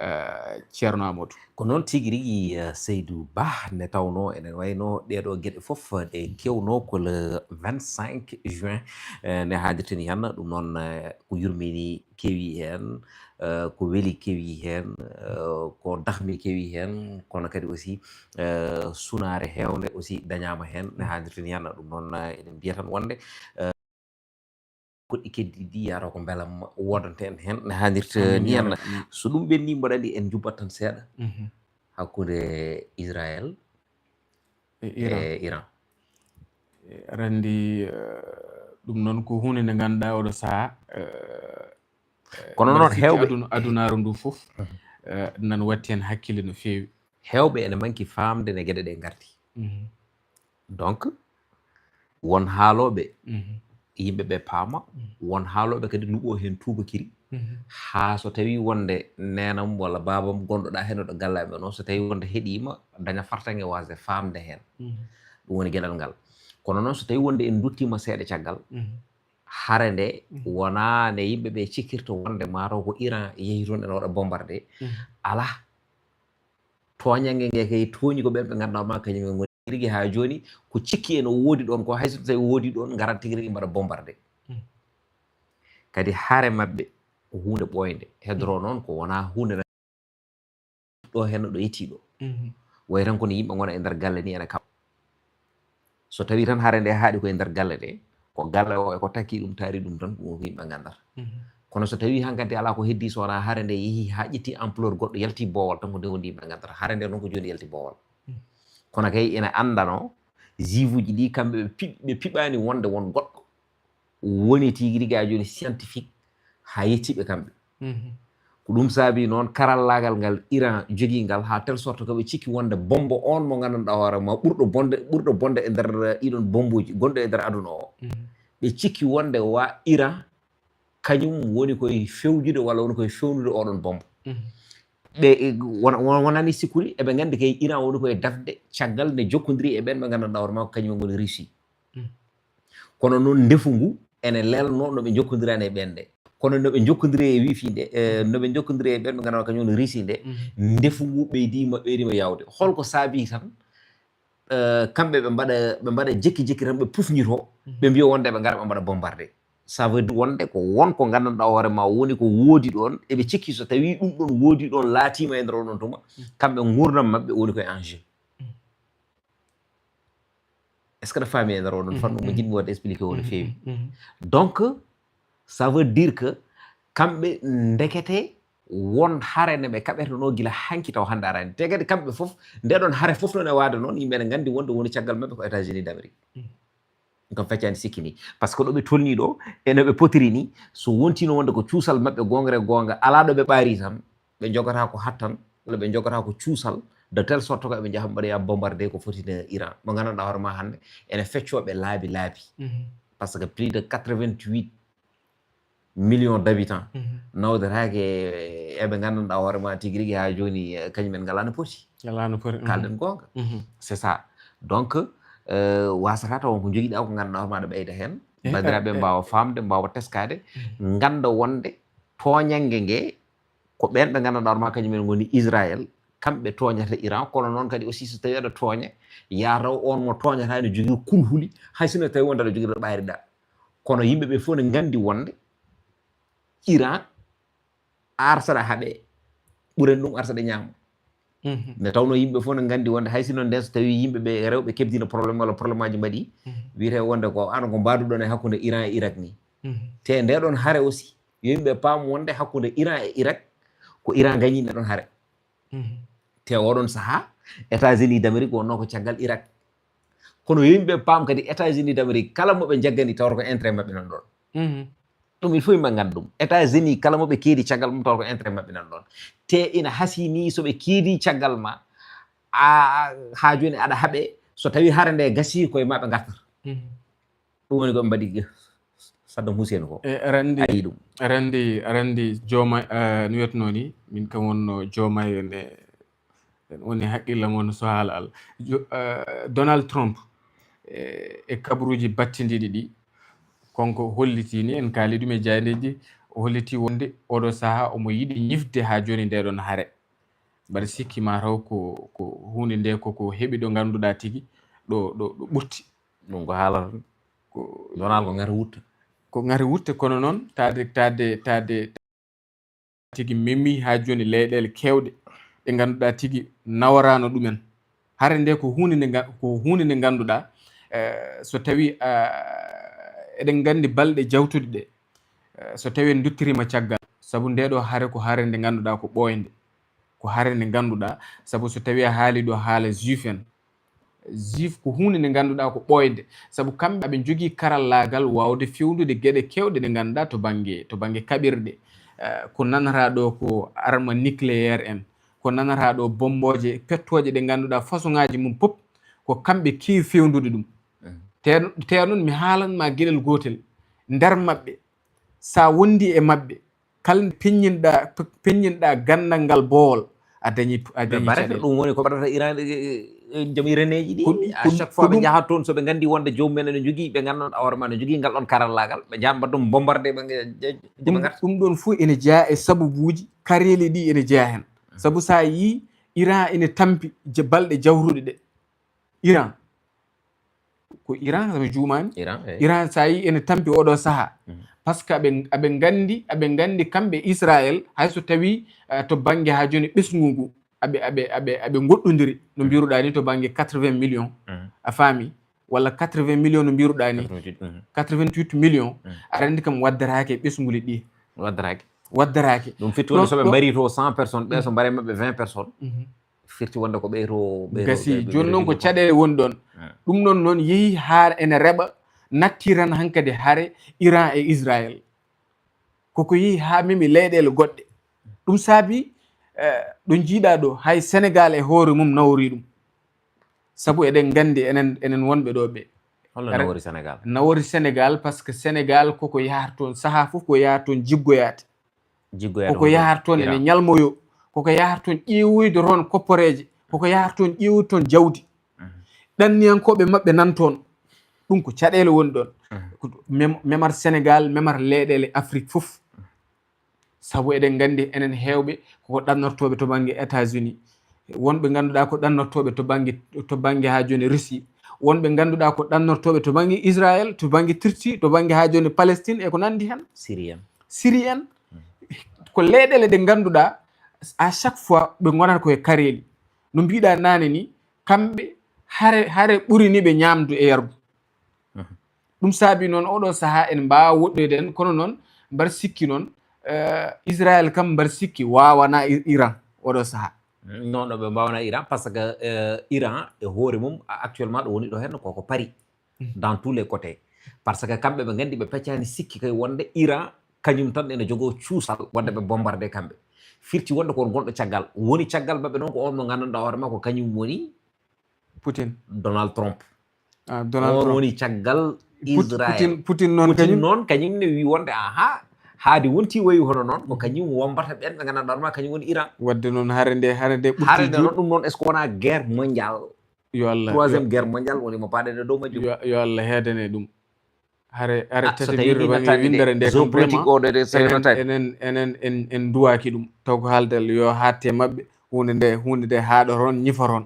eh, Ceerno Amadou. Ko noon tigi rigi, eh, Seydou Ba, nde tawnoo ene waynoo ɗee ɗoo geɗe fof ɗe kewnoo ko le vingt-cinq juin, eh, nde haadirten heen. Ɗum noon, eh, ko yurmini kewi heen, eh, ko weli kewi heen, eh, ko dahmi kewi heen, kono kadi aussi, eh, sunaare heewnde aussi dañaama heen, no haadirta ni heen. Ɗum noon, eh, eɗen mbiya tan wonde, eh, goɗɗi keddiiɗi ɗi yahata ko mbela ma woodante en heen, no haadirta ni heen. Amin, ya Rabbi. So ɗum ɓenni, mboɗo anndi en njubbat tan seeɗa, mhm, hakkunde Israël e Iran. E Iran. E, aɗa anndi, eh, ɗum noon ko huunde nde ngannduɗaa oɗo sahaa, eh, eh, kono mbeɗa noon sikki heewɓe aduna-, adunaaru ndu fof, mhm, eh, nan watti heen hakkille no feewi. Heewɓe ene manki faamde ne geɗe ɗe ngarti. Mhm. Donc, won haalooɓe, mhm, yimɓe ɓe paama, mhm, won haalooɓe kadi luɓoo heen tuubakiri. Mhm. Haa so tawii wonde neenam walla baabam gonɗoɗaa heen ɗo galle amen o, so tawii wonde heɗiima, daña fartaŋŋe waasde faamde heen. Mhm. Ɗum woni geɗal ngal. Kono noon, so tawii wonde en nduttiima seeɗa caggal, mhm, hare nde, mhm, wonaa nde yimɓe ɓe cikkirta wonde maa taw ko Iran yehi toon ene waɗa bombardé. Mhm. Alaa. Tooñannge nge kay tooñi ko ɓen ɓe ngannduɗaa ma kañum en ngoni rigi haa jooni, ko cikki en o woodi ɗoon ko, hay so tawi woodi ɗoon, ngarat tigi rigi mbaɗa bombardé. Mhm. Kadi hare maɓɓe ko huunde ɓooynde. Hedoro, mhm, noon ko wonaa huunde ɗo heen ɗo yettii ɗo. Mhm. Wayi tan kono yimɓe ngona e nder galle ni ene kam. So tawii tan hare nde haaɗi ko e nder galle nde, ko galle o e ko takki ɗum taari ɗum tan, ɗum ko yimɓe nganndata. Mhm. Kono so tawii hankadi alaa ko heddii, so wonaa hare nde yehii haa ƴetti ampleur goɗɗo, yalti boowal tan, ko nde woni yimɓe nganndata. Hare nde noon ko jooni yalti boowal. Mhm. Kono kay ene anndanoo juge uji ɗi kamɓe ɓe pi-, ɓe piɓaani wonde won goɗɗo woni tigi rigi haa jooni scientifique haa yettii ɓe kamɓe. Mhm. Ko ɗum saabi noon karallaagal ngal Iran jogii ngal, haa telle sorte ko ɓe cikki wonde bombo on mo nganndanɗaa hoore ma ɓurɗo bonde, ɓurɗo bonde e nder ɗiɗon bombuuji gonɗo e nder aduna o. Mhm. Ɓe cikki wonde wa Iran kañum woni koye fewjude walla woni koye fewnude oɗon bombo. Mhm. Ɓe, e, wona-, wona-, wonani sikkude, eɓe nganndi kay Iran woni koye dafde caggal nde jokkondiri e ɓen ɓe nganndanɗaa hoore ma ko kañum en ngoni Russie. Mhm. Kono noon ndefu ngu ene lelnoo no ɓe njokkondirani e ɓeen nde. Kono no ɓe njokkondiri e wifi nde, e, no ɓe njokkondiri e ɓeen ɓe nganndanɗaa kañum woni Russie nde, mhm, ndefu ngu ɓeydiima, ɓeydiima yaawde. Holko saabii tan, e, kamɓe ɓe mbaɗa, ɓe mbaɗa jekki jekki tan ɓe pufñitoo, mhm, ɓe mbiya wonde ɓe ngara ɓe mbaɗa bombardé. Ça veut dire wonde ko won ko nganndanɗaa hoore ma woni ko woodi ɗoon, eɓe cikki so tawii ɗum ɗoon woodi ɗoon, laatiima e nder oɗon tuma, kamɓe nguurndam maɓɓe woni ko e enjeu. Est-ce que aɗa faami e nder oɗon fannu mo njiɗmi waɗde expliqué o no feewi? Donc, ça veut dire que kamɓe ndekete won hare ne ɓe kaɓetenoo gila hanki taw hannde araani. Te kadi kamɓe fof, nde ɗoon hare fof noon e waade noon, yimɓe ne nganndi wonde woni caggal maɓɓe ko États-Unis d'Amérique. Ɗum kam feccaani sikki ni. Par ce que ɗo ɓe tolnii ɗo, e no ɓe potiri ni, so wontiino wonde ko cuusal maɓɓe goongre goonga, alaa ɗo ɓe ɓaari tan, ɓe njogata ko hattan, walla ɓe njogata ko cuusal, de telle sorte que ɓe njaha mbaɗoya bombardé ko foti no Iran. Mo nganndanɗaa hoore ma hannde, ene feccoo ɓe laabi laabi. Par ce que plus de quatre-vingt-huit millions d'habitants nawdetaake e ɓe nganndanɗaa hoore ma tigi rigi haa jooni, eh, kañum en ngalaa no poti. Ngalaa no poti, mhm. Kaalɗen goonga. Mhm. C'est ça. Donc, eh, wasata taw ko njogiɗaa ko nganndanɗaa hoore ma aɗa ɓeyda heen. Eh, banndiraaɓe eh, mbaawa faamde, mbaawa teskaade, mhm, ngannda wonde tooñannge nge ko ɓeen ɓe nganndanɗaa hoore ma kañum en ngoni Israël, kamɓe tooñata Iran, kono noon kadi aussi so tawii aɗa tooña, yaa taw oon mo tooñataa ene jogii kulhuli, hay sinno tawii wonde aɗa jogii ɗo ɓaariɗaa. Kono yimɓe ɓe fof ne nganndi wonde Iran, arsaɗa haɓe, ɓuren ɗum arsaɗa ñaamo. Mhm. Nde tawnoo yimɓe fof ne nganndi wonde hay sinno nden so tawii yimɓe ɓe rewɓe keɓdiino problème walla problème aji mbaɗi, mhm, wiyetee wonde ko an ko mbaduɗon e hakkunde Iran e Irak ni. Mhm. Te nde ɗon hare aussi, yo yimɓe paam wonde hakkunde Iran e Irak, ko Iran gañi nde ɗon hare. Mhm. Te oɗon sahaa, États-Unis d'Amérique wonnoo ko caggal Irak. Kono yo yimɓe paam kadi États-Unis d'Amérique, kala mo ɓe njaggani tawata ko intérêt maɓɓe nan ɗon. Mhm. Ɗum il faut yimɓe ngannda ɗum. États-Unis, kala mo ɓe keedi caggal mum tawata ko intérêt maɓɓe nan ɗon. Te ina hasii nii so ɓe keedi caggal ma, a, haa jooni aɗa haɓe, so tawii hare nde gasii koye maɓɓe ngartata. Mhm. Ɗum woni ko ɓe mbaɗi Saddam Hussein ko. E, aɗa anndi, a yii ɗum. Aɗa anndi, aɗa anndi Joe Ma-, eh, no wiyetnoo ni, min kam wonnoo Joe Biden e, en woni haqqille mon so haala Alla. Jo-, eh, Donald Trump, eh, e kabaruuji battindiiɗi ɗi, kanko hollitii ni, en kaali ɗum e jaayndeeji, o hollitii wonde oɗo sahaa omo yiɗi ñifde haa jooni nde ɗon hare. Mbaɗa sikki ma taw ko, ko huunde nde ko, ko heɓi ɗo ngannduɗaa tigi ɗo, ɗo, ɗo ɓurti. Ɗum ko haala tan. Ko Donald ko ngati wutta. Ko ngati wutte, kono noon taade, taade, taade tigi memi haa jooni leyɗeele keewɗe ɗe ngannduɗaa tigi naworaano ɗumen. Hare nde ko huunde nde nga-, ko huunde nde ngannduɗaa, eh, so tawii, ah, eɗen nganndi balɗe jawtuɗe ɗe, eh, so tawii en nduttiriima caggal, sabu nde ɗo hare ko hare nde ngannduɗaa ko ɓooynde. Ko hare nde ngannduɗaa, sabu so tawii a haalii ɗo haala juif en, juif ko huunde nde ngannduɗaa ko ɓooynde, sabu kamɓe aɓe njogii karallaagal waawde fewndude geɗe keewɗe ɗe ngannduɗaa to bannge, to bannge kaɓirɗe, eh, ko nanataa ɗo ko arme nucléaire en, ko nanataa ɗo bommbooje, pettooje ɗe ngannduɗaa façon ŋaaji mum pop ko kamɓe keewi fewndude ɗum. Mhm. Te, te noon mi haalan ma geɗel gootel, nder maɓɓe, so a wondi e maɓɓe, kala nde peññinɗaa, pe-, peññinɗaa ganndal ngal boowal, a dañi, a dañi barata caɗeele. Ɗum woni ko ɓadata Iran, e, e, e, joom Iraneeji ɗi. Ko ɗum, à ko ɗum, chaque fois ko ɓe ɗum njahat toon, so ɓe nganndi wonde joom men ene jogii, ɓe nganndan hoore ma ne jogii ngal ɗon karallaagal, ɓe njahan mbaɗa ɗum bombardé, ɓe nge-, je-, je-, ɓe ɗum, ngarta. Ɗum ɗon fof ene jeyaa e sababuuji, kareeli ɗi ene jeyaa heen. Sabu so a yii Iran ene tampi je-, balɗe jawruɗe ɗe. Iran. Ko Iran, so mi juumaani. Iran, eey. Iran, so a yii ene tampi oɗo sahaa. Mhm. Par ce que aɓe, aɓe nganndi, aɓe nganndi kamɓe Israël, hay so tawii, eh, to bannge haa jooni ɓesngu ngu, aɓe, aɓe, aɓe, aɓe ngoɗɗondiri, no mbiruɗaa ni, to bannge quatre-vingts millions. Mhm. A faami? Walla quatre-vingts millions no mbiruɗaa ni. Quatre-vingt-huit, mhm. Quatre-vingt-huit millions. Mhm. Aɗa anndi kam waddaraake e ɓesnguli ɗi. Waddaraake. Waddaraake. Ɗum firti wonde so ɓe mbari to cent personnes, ɓe so mbare maɓɓe vingt personnes. Mhm. Firti wonde ko ɓeyto, ɓeyto, gasi, ɓe, ɓe, jooni noon ko caɗeele woni ɗoon. Hmm. Ɗum noon, noon yehi haa ene reɓa, nattiran hankadi hare Iran e Israël. Koko yehi haa memi leyɗeele goɗɗe. Ɗum saabi, eh, ɗo njiiɗaa ɗo, hay Senegaal e hoore mum nawori ɗum. Sabu eɗen nganndi enen, enen wonɓe ɗo ɓe. Holno nawori Senegaal? Nawori Senegaal, par ce que Senegaal koko yahata toon, sahaa fof ko yahata toon jiggoyaade. Jiggoyaade koko yahata toon ene ñalmoyo, koko yahata toon ƴeewoyde toon kopporeeje, koko yahata toon ƴeewoyde toon jawdi. Mhm. Ɗanniyankooɓe maɓɓe nan toon. Ɗum ko caɗeele woni ɗoon. Mhm. Ko mem-, memar Senegaal, memar leyɗeele Afrik fof. Sabu eɗen nganndi enen heewɓe koko ɗannortooɓe to bannge États-Unis. Wonɓe ngannduɗaa ko ɗannortooɓe to bannge, to bannge haa jooni Russie. wonɓe ngannduɗaa ko ɗannortooɓe to bannge Israël, to bannge Turquie, to bannge haa jooni Palestine e ko nanndi heen. Syrien. Siri en, ko leyɗeele ɗe ngannduɗaa à chaque fois ɓe ngonata koye kareeli. No mbiɗa naane ni, kamɓe hare, hare ɓurini ɓe ñaamdu e yardu. Ɗum saabi noon oɗo sahaa en mbaawa woɗɗoyde en, kono noon mbar sikki noon, eh, Israël kam mbar sikki waawana I- Iran oɗo sahaa. Non, non, ɓe mbaawana Iran parce que euh, Iran e hoore mum a- actuellement ɗo woni ɗo henno koko Paris dans tous les côtés. Parce que kamɓe ɓe nganndi ɓe peccani sikki kay wonde Iran kañum tan ene jogoo cuusal wonde ɓe bombardé kamɓe. Firti wonde ko gonɗo caggal woni caggal maɓɓe noon ko on mo nganndanɗaa hoore ma ko kañum woni Poutine. Donald Trump. Ah, Donald On Trump. Woni caggal Put- Israël. Putin, Putin noon Putin kañum. Noon kañum ne wi wonde aha haadi wonti wayi hono noon ko kañum wombata ɓen ɓe nganndanɗaa ma kañum woni Iran. Wadde noon hare nde, hare nde ɓurti Hare nde juuɗe. Noon ɗum noon est ce que wona guerre mondiale? Yo Allah. Troisième guerre mondiale woni mo paɗen e dow majjum. Yo, yo Allah heedane ɗum. Hare, hare Ah, so tati tawi wirde ɗi bannge nattaani de, winndere nde kam géopolitique vraiment, o de, de, so enen, nattaani. Enen, enen, en, en duwaaki ɗum. Taw ko haaldal yo haatte maɓɓe, huunde nde, huunde nde haaɗoron, ñiforon.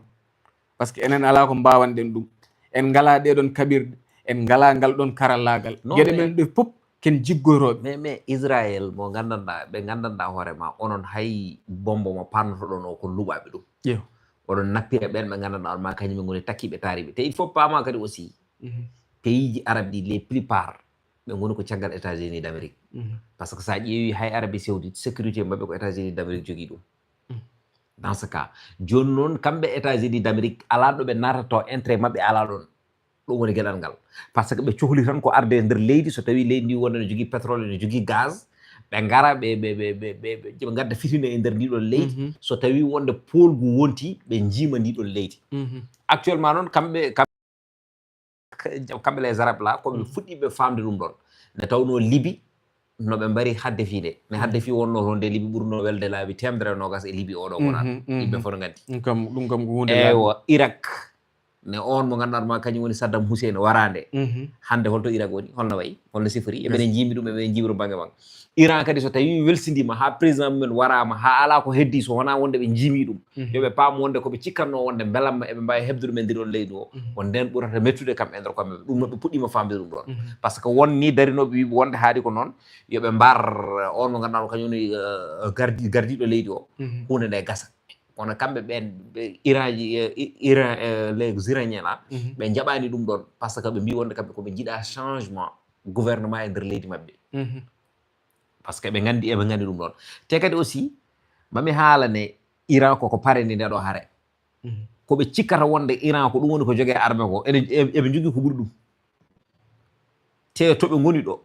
Parce que enen alaa ko mbaawanɗen ɗum. En ngalaa ɗee ɗoon kaɓirɗe, en ngalaa ngal ɗoon karallaagal. Non, Geɗe mais- men ɗe fof, ken jiggoyrooɓe. Mais, mais Israël mo nganndanɗaa, ɓe nganndanɗaa hoore ma, onon hay bombo mo pannotoɗon o ko luɓaaɓe ɗum. Ƴeew. Oɗon nappira ɓen ɓe nganndanɗaa on ma kañum en ngoni takkiiɓe taariiɓe. Te il faut paama kadi aussi, Mhm. Pays ji arabe ɗi, les plupart, ɓe ngoni ko caggal États-Unis d'Amérique. Mhm. Parce que so a ƴeewi hay Arabie Saoudite, sécurité maɓɓe ko États-Unis d'Amérique jogii ɗum. Mhm. Dans ce cas, jooni noon, kamɓe États-Unis d'Amérique, alaa ɗo ɓe naatata intérêt maɓɓe alaa ɗoon. Ɗum woni geɗal ngal. Parce que ɓe cohli tan ko arde e nder leydi, so tawi leydi ndi wonde ne jogii pétrole, ne jogii gaz, ɓe ngara, ɓe, ɓe, ɓe, ɓe, ɓe, ɓe, ɓe ngadda fitina e nder ndi ɗoon leydi. Mhm. So tawi wonde poolgu wonti, ɓe njiima ndi ɗoon leydi. Mhm. Actuellement noon, kamɓe, kam-, kamɓe les arabes là, ko ɓe Mhm. fuɗɗiiɓe faamde ɗum ɗoon. Nde tawnoo Libi, no ɓe mbari Haddafi nde. Ne Mhm. Haddafi wonnoo toon nde Libi ɓurnoo welde laabi teemedere e noogas e Libi oɗo gonaɗo. Mhm, mhm. Yimɓe fof no nganndi. Ɗum kam, ɗum kam ko huunde laaɓnde. Eywa, Irak, ne oon mo ngannduɗaa ma kañum woni Saddam Hussein waraande. Mhm. Hannde holto Irak woni? Holno wayi? Holno sifori? Eɓene njiimi ɗum, eɓene njiimri bannge makko. Iran kadi so tawi welsindiima haa président mumen waraama, haa alaa ko heddii so wonaa wonde ɓe njiimi ɗum. Mhm. Yo ɓe paam wonde ko ɓe cikkatnoo wonde mbelamma eɓe mbaawi heɓde ɗum e ndi ɗoon leydi o. Mhm. Ko ndeen ɓurata mettude kam e nder koɓe maɓɓe. Ɗum noon ɓe puɗɗiima faamde ɗum ɗoon. Mhm. Parce que won ni darinooɓe wiiɓe wonde haadi ko noon, yo ɓe mbar on mo ngannduɗaa ko kañum woni, eh, gardi-, gardiiɗo leydi o. Mhm. Huunde nde gasa. Kono kamɓe ɓeen, ɓe Iranji, eh, I-, Iran, eh, les Iraniens là, Mhm. ɓe njaɓaani ɗum ɗoon. Parce que ɓe mbii wonde kamɓe ko ɓe njiɗaa changement gouvernement e nder leydi maɓɓe. Mhm. Parce que ɓe nganndi, eɓe nganndi ɗum ɗoon. Te kadi aussi, mami haalane Iran koko pareni nde ɗo hare. Mhm. Ko ɓe cikkata wonde Iran ko ɗum woni ko jogee arme ko, ene, e-, eɓe njogii ko ɓuri ɗum. Te to ɓe ngoni ɗo,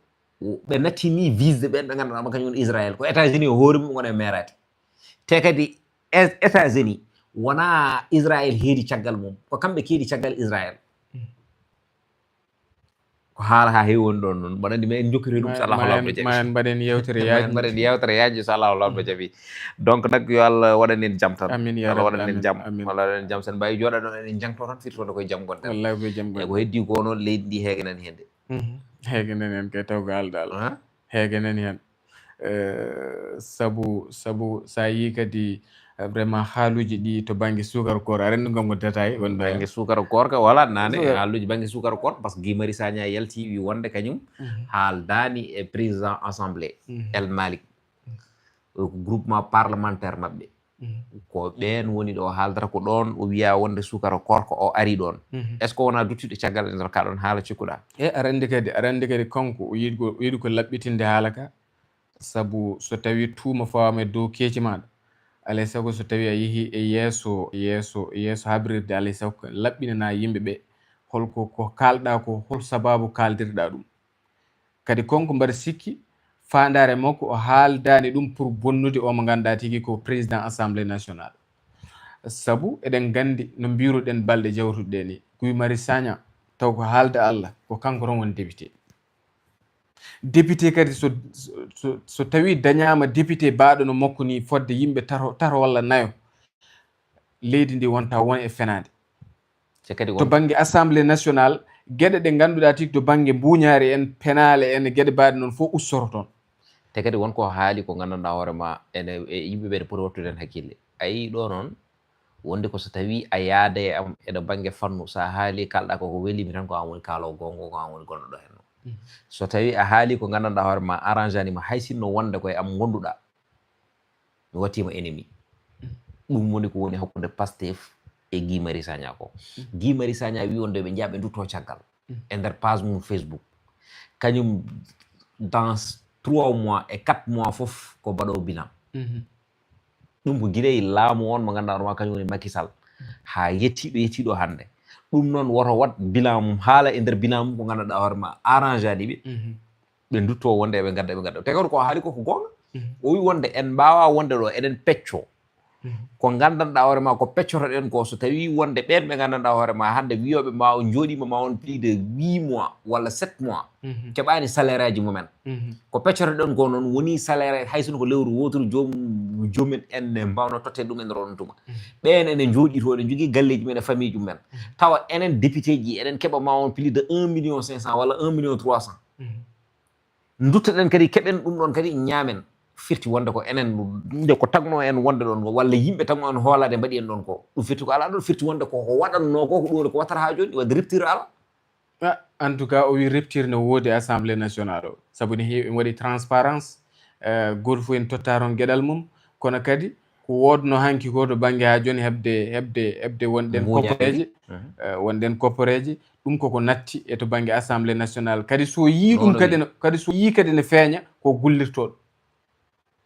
ɓe natti ni visde ɓeen ɓe ngannduɗaa ma kañum woni Israël. Ko États-Unis o hoore mum ngona e meeraade. Te kadi Es-, États-Unis wonaa Israël heedi caggal mum. Ko kamɓe keedi caggal Israël. Mhm. Ko haala haa heewi woni ɗoon noon. Mbaɗa anndi ma en njokkiri ɗum so Allahu Laaɓɗo jaɓi. Ma en mbaɗen yewtere yaajnde. Ma en mbaɗen yewtere yaajnde so Allahu Laaɓɗo jaɓi. Donc nag yo Allah waɗan en jam tan. Amin ya Rabbi. Allah waɗan en jam. Amin. Allah waɗan en jam. So en mbaawi jooɗaade ɗoon eɗen njangtoo tan firti wonde koye jam ngonɗen. Wallahi koye jam ngonɗen. Eyi ko heddii ko noon leydi ndi heege nani heen de. Mhm. Heege nani heen kay taw ko haalde Allah. Heege nani heen. Eh, sabu, sabu so a yii kadi, eh, vraiment haaluuji ɗi to bannge suukara koor, a renndi ngam ko détail wonde. Bannge suukara koor ka wala naane haaluuji bannge suukara koor, parce que Guy Marius Sagna yalti wi wonde kañum Mhm. haaldaani e président assemblée, Mhm. El Malick. Mhm. Ko groupement parlementaire maɓɓe. Mhm. Ko ɓeen woni ɗo haaldata ko ɗoon o wiya wonde suukara koor ko o ari ɗoon. Mhm. Est-ce que wonaa duttude caggal e nder ka ɗoon haala cikkuɗaa? E aɗa anndi kadi, aɗa anndi kadi kanko o yiɗi ko, o yiɗi ko laɓɓitinde haala ka. Sabu so tawi tuuma fawaama e dow keeci maaɗa, alay sago so tawi a yehi e yeeso, yeeso, yeeso habrirde, alay sago laɓɓinana yimɓe ɓe holko ko kaalɗaa ko, hol sabaabu kaaldirɗaa ɗum. Kadi konko mbaɗa sikki faandaare makko o haaldaani ɗum pour bonnude o mo ngannduɗaa tigi ko président assemblée nationale. Sabu eɗen nganndi no mbiruɗen balɗe jawtuɗe ɗe ni, Guy Marius Sagna taw ko haalda Allah ko kanko tan woni député. Député kadi so, so, so tawi dañaama député baaɗo no makko ni fodde yimɓe tato, tato walla nayo, leydi ndi wonta won e fenaande. Te kadi to bannge assemblée nationale, geɗe ɗe ngannduɗaa tigi to bannge mbuuñaari en, penaale en, geɗe baaɗe noon fof ussoro toon. Te kadi won ko haali ko nganndanɗaa hoore ma ene, e yimɓe ɓe ne poti wattude heen hakkille. A yii ɗo noon, Wonde ko so tawii a yaada e am eɗo bannge fannu, so a haalii kaalɗaa ko ko welii mi tan, ko aan woni kaaloowo goonga, ko aan woni gonɗo ɗo heen. So tawii a haalii ko nganndanɗaa hoore ma arrange ani ma, hay sinno wonde ko e am ngonduɗaa, mi wattiima ennemi. Ɗum woni ko woni hakkunde Pastef e Guy Marius Sagna ko. Guy Marius Sagna wii wonde ɓe njiya ɓe ndutto caggal. E nder page mum Facebook. Kañum dans trois mois e quatre mois fof ko baɗo bilan. Ɗum ko gila e laamu on mo ngannduɗaa hoore ma kañum woni Macky Sall. Haa yettiiɗo yettiiɗo hannde. Ɗum noon woto waɗ bilan mum, haala e nder bilan mum ko nganndanɗaa hoore ma arrange ani ɓe. Ɓe ndutto wonde eɓe ngadda, eɓe ngadda. Te kadi ko haali ko ko goonga. O wi wonde en mbaawa wonde ɗo eɗen pecco. Ko nganndanɗaa hoore ma ko peccotoɗen ko, so tawii wonde ɓeen ɓe nganndanɗaa hoore ma hannde wiyooɓe ma on njooɗiima ma on plus de huit mois walla sept mois, keɓaani salaire aji mumen. Ko peccotoɗen ko noon woni salaire, hay sinno ko lewru wooturu, joom, joomen en ne mbawno totte ɗum en ɗon tuma. Ɓeen ene njooɗii to, ene njogii galleeji mumen e famille ji mumen. Tawa enen député ji, eɗen keɓa ma on plus de un million cinq cent walla un million trois cent. Nduttoɗen kadi, keɓen ɗum ɗon kadi, ñaamen. Firti wonde ko enen, nde ko tagno en wonde ɗon ko, walla yimɓe tagno en hoolaade mbaɗi en ɗon ko. Ɗum firti ko alaa ɗon, firti wonde ko, ko waɗatno ko, ko ɗum woni ko wattata haa jooni, wadde rupture alaa. Ah, en tout cas, o wi rupture ne woodi Assemblée nationale o. Sabu ne heewi, en waɗi transparence, eh, gooto fof en totta toon geɗal mum, kono kadi ko woodno hanki ko to bannge haa jooni heɓde, heɓde, heɓde wonɗen Muuñaaji. Kopporeeje, eh, wonɗen kopporeeje, ɗum koko natti e to bannge Assemblée nationale. Kadi so yii ɗum Noon kadi woni. No, kadi so yii kadi ne feeña ko gullirtooɗo.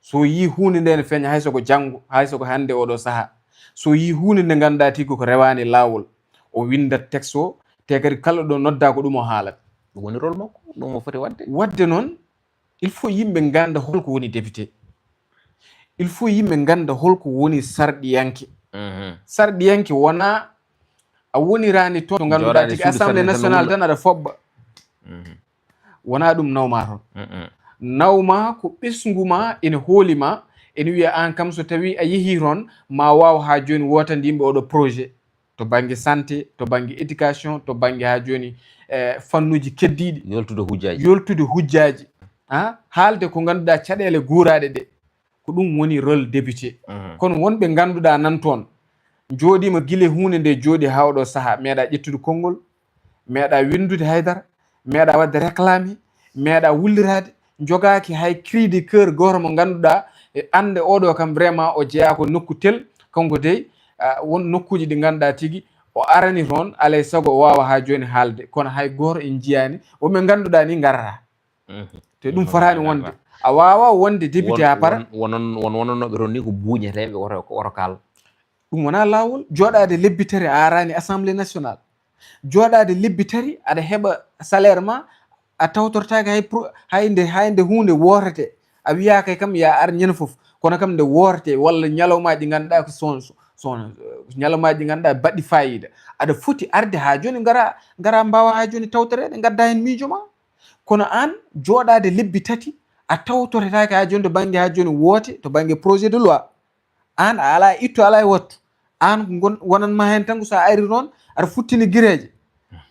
So yii huunde nde ne feeña, hay so ko janngo, hay so ko hannde oɗo sahaa. So yii huunde nde ngannduɗaa tigi ko rewaani laawol, o winndat texte o, te kadi kala ɗo noddaa ko ɗum o haalat. Ɗum woni rôle makko, ɗum o foti waɗde. Waɗde noon, il faut yimɓe ngannda holko woni député. Il faut yimɓe ngannda holko woni sarɗiyanke. Mhm. Sarɗiyanke wonaa a woniraani toon to ngannduɗaa Jooɗaade tigi suudu Assemblée sarɗi tan nationale wonno. Tan aɗa foɓɓa. Mhm. Wonaa ɗum nawmaa toon. Mhm. Nawmaa ko ɓesngu ma ene hooli ma, ene wiya aan kam so tawii a yehii toon, ma waaw haa jooni wootande yimɓe oɗo projet. To bannge santé, to bannge éducation, to bannge haa jooni, eh, fannuuji keddiiɗi. Yoltude hujjaaji. Yoltude hujjaaji. Ah, haalde ko ngannduɗaa caɗeele guuraaɗe ɗe. Ko ɗum woni rôle député. Mhm. Kono wonɓe ngannduɗaa nan toon, njooɗiima gila huunde nde jooɗi haa oɗo sahaa, meeɗaa ƴettude konngol, meeɗaa winndude haydara, meeɗaa waɗde réclame, meeɗaa wulliraade, njogaaki hay cri de cœur gooto mo ngannduɗaa, e annde oɗo kam vraiment o jeyaa ko nokku tel, kanko dey, ah, won nokkuuji ɗi ngannduɗaa tigi o arani toon, alay sago o waawa haa jooni haalde, kono hay gooto en njiyaani, wonɓe ngannduɗaa ni ngarataa. Mhm. Te ɗum fotaani wonde. A waawaa wonde député haa para. Won, won, won, wononnooɓe toon ni ko buuñeteeɓe, woto, woto kaal. Ɗum wonaa laawol. Jooɗaade lebbi tati a araani Assemblée nationale. Jooɗaade lebbi tati aɗa heɓa salaire ma, a tawtortaake hay pro-, hay nde, hay nde huunde woorete. A wiyaaka kam ya ar ñande fof. Kono kam nde woorete walla ñalawmaaji ngannduɗaa ko son, son, ñalawmaaji ngannduɗaa baɗɗi faayiida. Aɗa foti arde haa jooni ngara, ngara mbaawa haa jooni tawtoreede, ngadda heen miijo ma. Kono aan, jooɗaade lebbi tati, a tawtoretaake haa jooni to bannge, haa jooni woote, to bannge projet de loi. Aan, a alaa e ittu, alaa e wattu. Aan, ko ngon-, wonanma heen tan ko so a ari toon, aɗa futtini gireeje.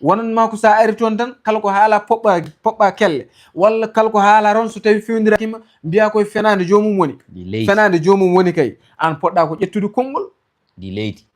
Wonanma ko so a ari toon tan, kala ko haala poɓɓa, poɓɓa kelle. Walla kala ko haala toon, so tawi fewndiraaki ma, mbiya koye fenaande joomum woni. Ɗi leydi. Fenaande joomum woni kay. Aan poɗɗa ko ƴettude konngol. Ɗi leydi.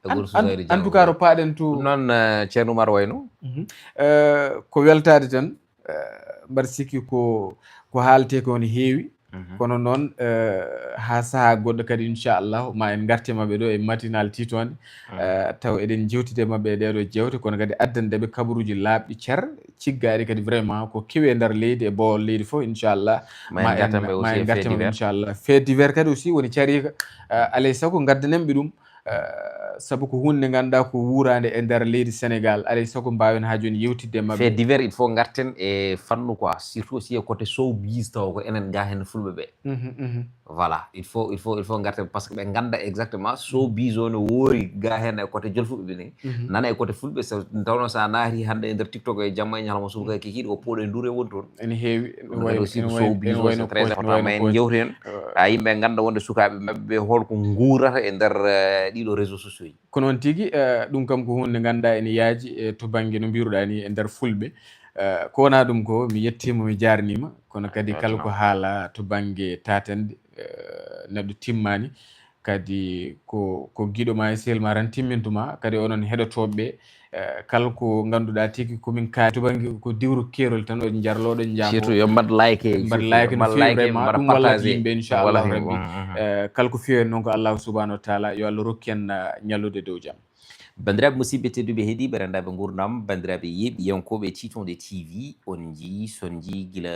En, en tout cas, ro paaɗen to. Ɗum noon, eh, Ceerno Umar wayno. Mhm. Eh, ko weltaade tan, eh, mbaɗa sikki ko, ko haaletee ko ne heewi. Mhm. Kono noon, eh, haa sahaa goɗɗo kadi, inchallah, ma en ngarte maɓɓe ɗo e matinal tiitoonde. Mhm. Eh, taw eɗen jewtide maɓɓe e ɗeeɗo jeewte, kono kadi addande ɓe kabaruuji laaɓɗi cer, ciggaaɗi kadi vraiment ko kewi e nder leydi e bowal leydi fof, inchallah. Ma en ngartan ɓe aussi e fait divers. Inchallah. Fait divers kadi aussi woni cariika. Eh, alay sago ngaddanen ɓe ɗum. Eh, sabu ko huunde nde ngannduɗaa ko wuuraande e nder leydi Sénégal, alay sago mbaawen haa jooni yewtidde e maɓɓe. Fait divers, il faut ngarten e fannu quoi, surtout aussi e côté showbiz taw ko enen ga heen fulɓe ɓe. Mhm, mhm. Voilà, il faut, il faut, il faut ngarten parce que ɓe ngannda exactement showbiz o no woori ga heen e côté jolfuɓe ɓe ni. Mhm. Nana e côté fulɓe, so tawno sa naati hannde e nder TikTok e jamma e ñalawma subaka e kikiiɗe ko pooɗo e nduure woni toon. Ene heewi, ene wayno, aussi ene ko wayno, showbiz ene o, wayno c'est très important, ma en njewtu heen. Eh, haa yimɓe ngannda wonde sukaaɓe maɓɓe ɓe holko nguurata e nder, eh, ɗiɗo réseaux sociaux ji. Ko noon tigi, eh, ɗum kam ko huunde nde ngannduɗaa ene yaaji, eh, to bannge no mbiruɗaa ni e nder fulɓe. Eh, ko wonaa ɗum ko, mi yettiima, mi jaarniima, kono kadi kala ko haala to bannge taatande, eh, neɗɗo timmaani. kadi ko ko giɗo ma e sehil ma tan timmintuma, kadi onon heɗotooɓe ɓe, eh, kala ko ngannduɗaa tigi ko min kaali to bannge ko diwru keerol tan, on njarlooɗo njaamo. Surtout yo mbaɗ like, mbaɗ like no feewi, vraiment ɗum wallata yimɓe, inchallah rabbi. Eh, kala ko feewi noon ko Allahu subhanahu wa taala, yo Allah rokku en, eh, ñallude dow jam. Banndiraaɓe musidɓe tedduɓe heɗiiɓe renndaaɓe nguurndam, banndiraaɓe yeeɓiyankooɓe Tiitonde T V, on njii son njii gila,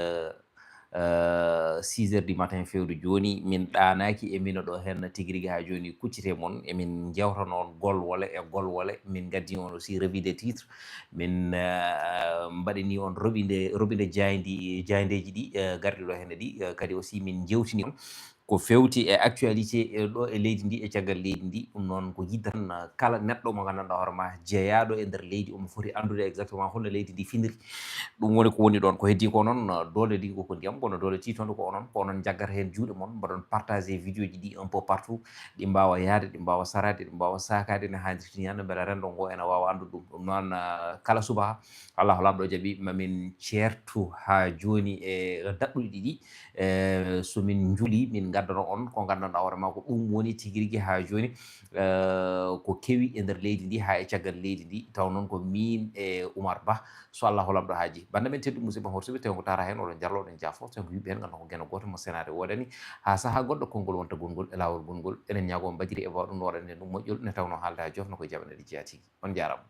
eh, six heures du matin fewde jooni, min ɗaanaaki e mino ɗo heen tigi rigi haa jooni kuccite mon, emin njewtano on golwole e golwole, min ngaddi on aussi revue de titre, min, eh, mbaɗini on roɓinde, roɓinde jayndi, jayndeeji ɗi, eh, garɗi ɗo heen ɗi, eh, kadi aussi min njewtini on ko fewti e actualité, e ɗo e leydi ndi, e caggal leydi ndi. Ɗum noon ko yidde tan, eh, kala neɗɗo mo nganndanɗaa hoore ma jeyaaɗo e nder leydi, omo foti anndude exactement holno leydi ndi finiri. Ɗum woni ko woni ɗoon. Ko heddii ko noon, eh, doole ɗi ko, ko ndiyam, kono doole tiitonde ko onon, ko onon njaggata heen juuɗe mon, mbaɗon partagé vidéo ji ɗi un peu partout, ɗi mbaawa yahde, ɗi mbaawa saraade, ɗi mbaawa saakaade no haanirta ni, hannde mbela renndo ngo ene waawa anndude ɗum. Ɗum noon, eh, kala subaka, Allahu Laamɗo jaɓi, mamin ceertu haa jooni e daɗɗuɗi ɗiɗi. Eh, so min njuuli, min ngaddana on ko nganndanɗaa hoore ma ko ɗum woni tigi rigi haa jooni, eh, ko kewi e nder leydi ndi haa e caggal leydi ndi. Taw noon ko miin e Oumar Ba, so Allahu Laamɗo haaji. Bannda men teddu musidɓe horsuɓe, tawi ko tara heen oɗon njarlo, oɗon jaafo, tawi ko yimɓe heen nganndu ko geno gooto mo senaare woodani. Haa sahaa goɗɗo konngol wonta gongol e laawol gongol. Eɗen ñaago mbadiri e baawɗum no waɗande ɗum moƴƴol, nde tawnoo haalde haa joofna koye jaɓanɗe ɗi jeyaa tigi. On njaaraama.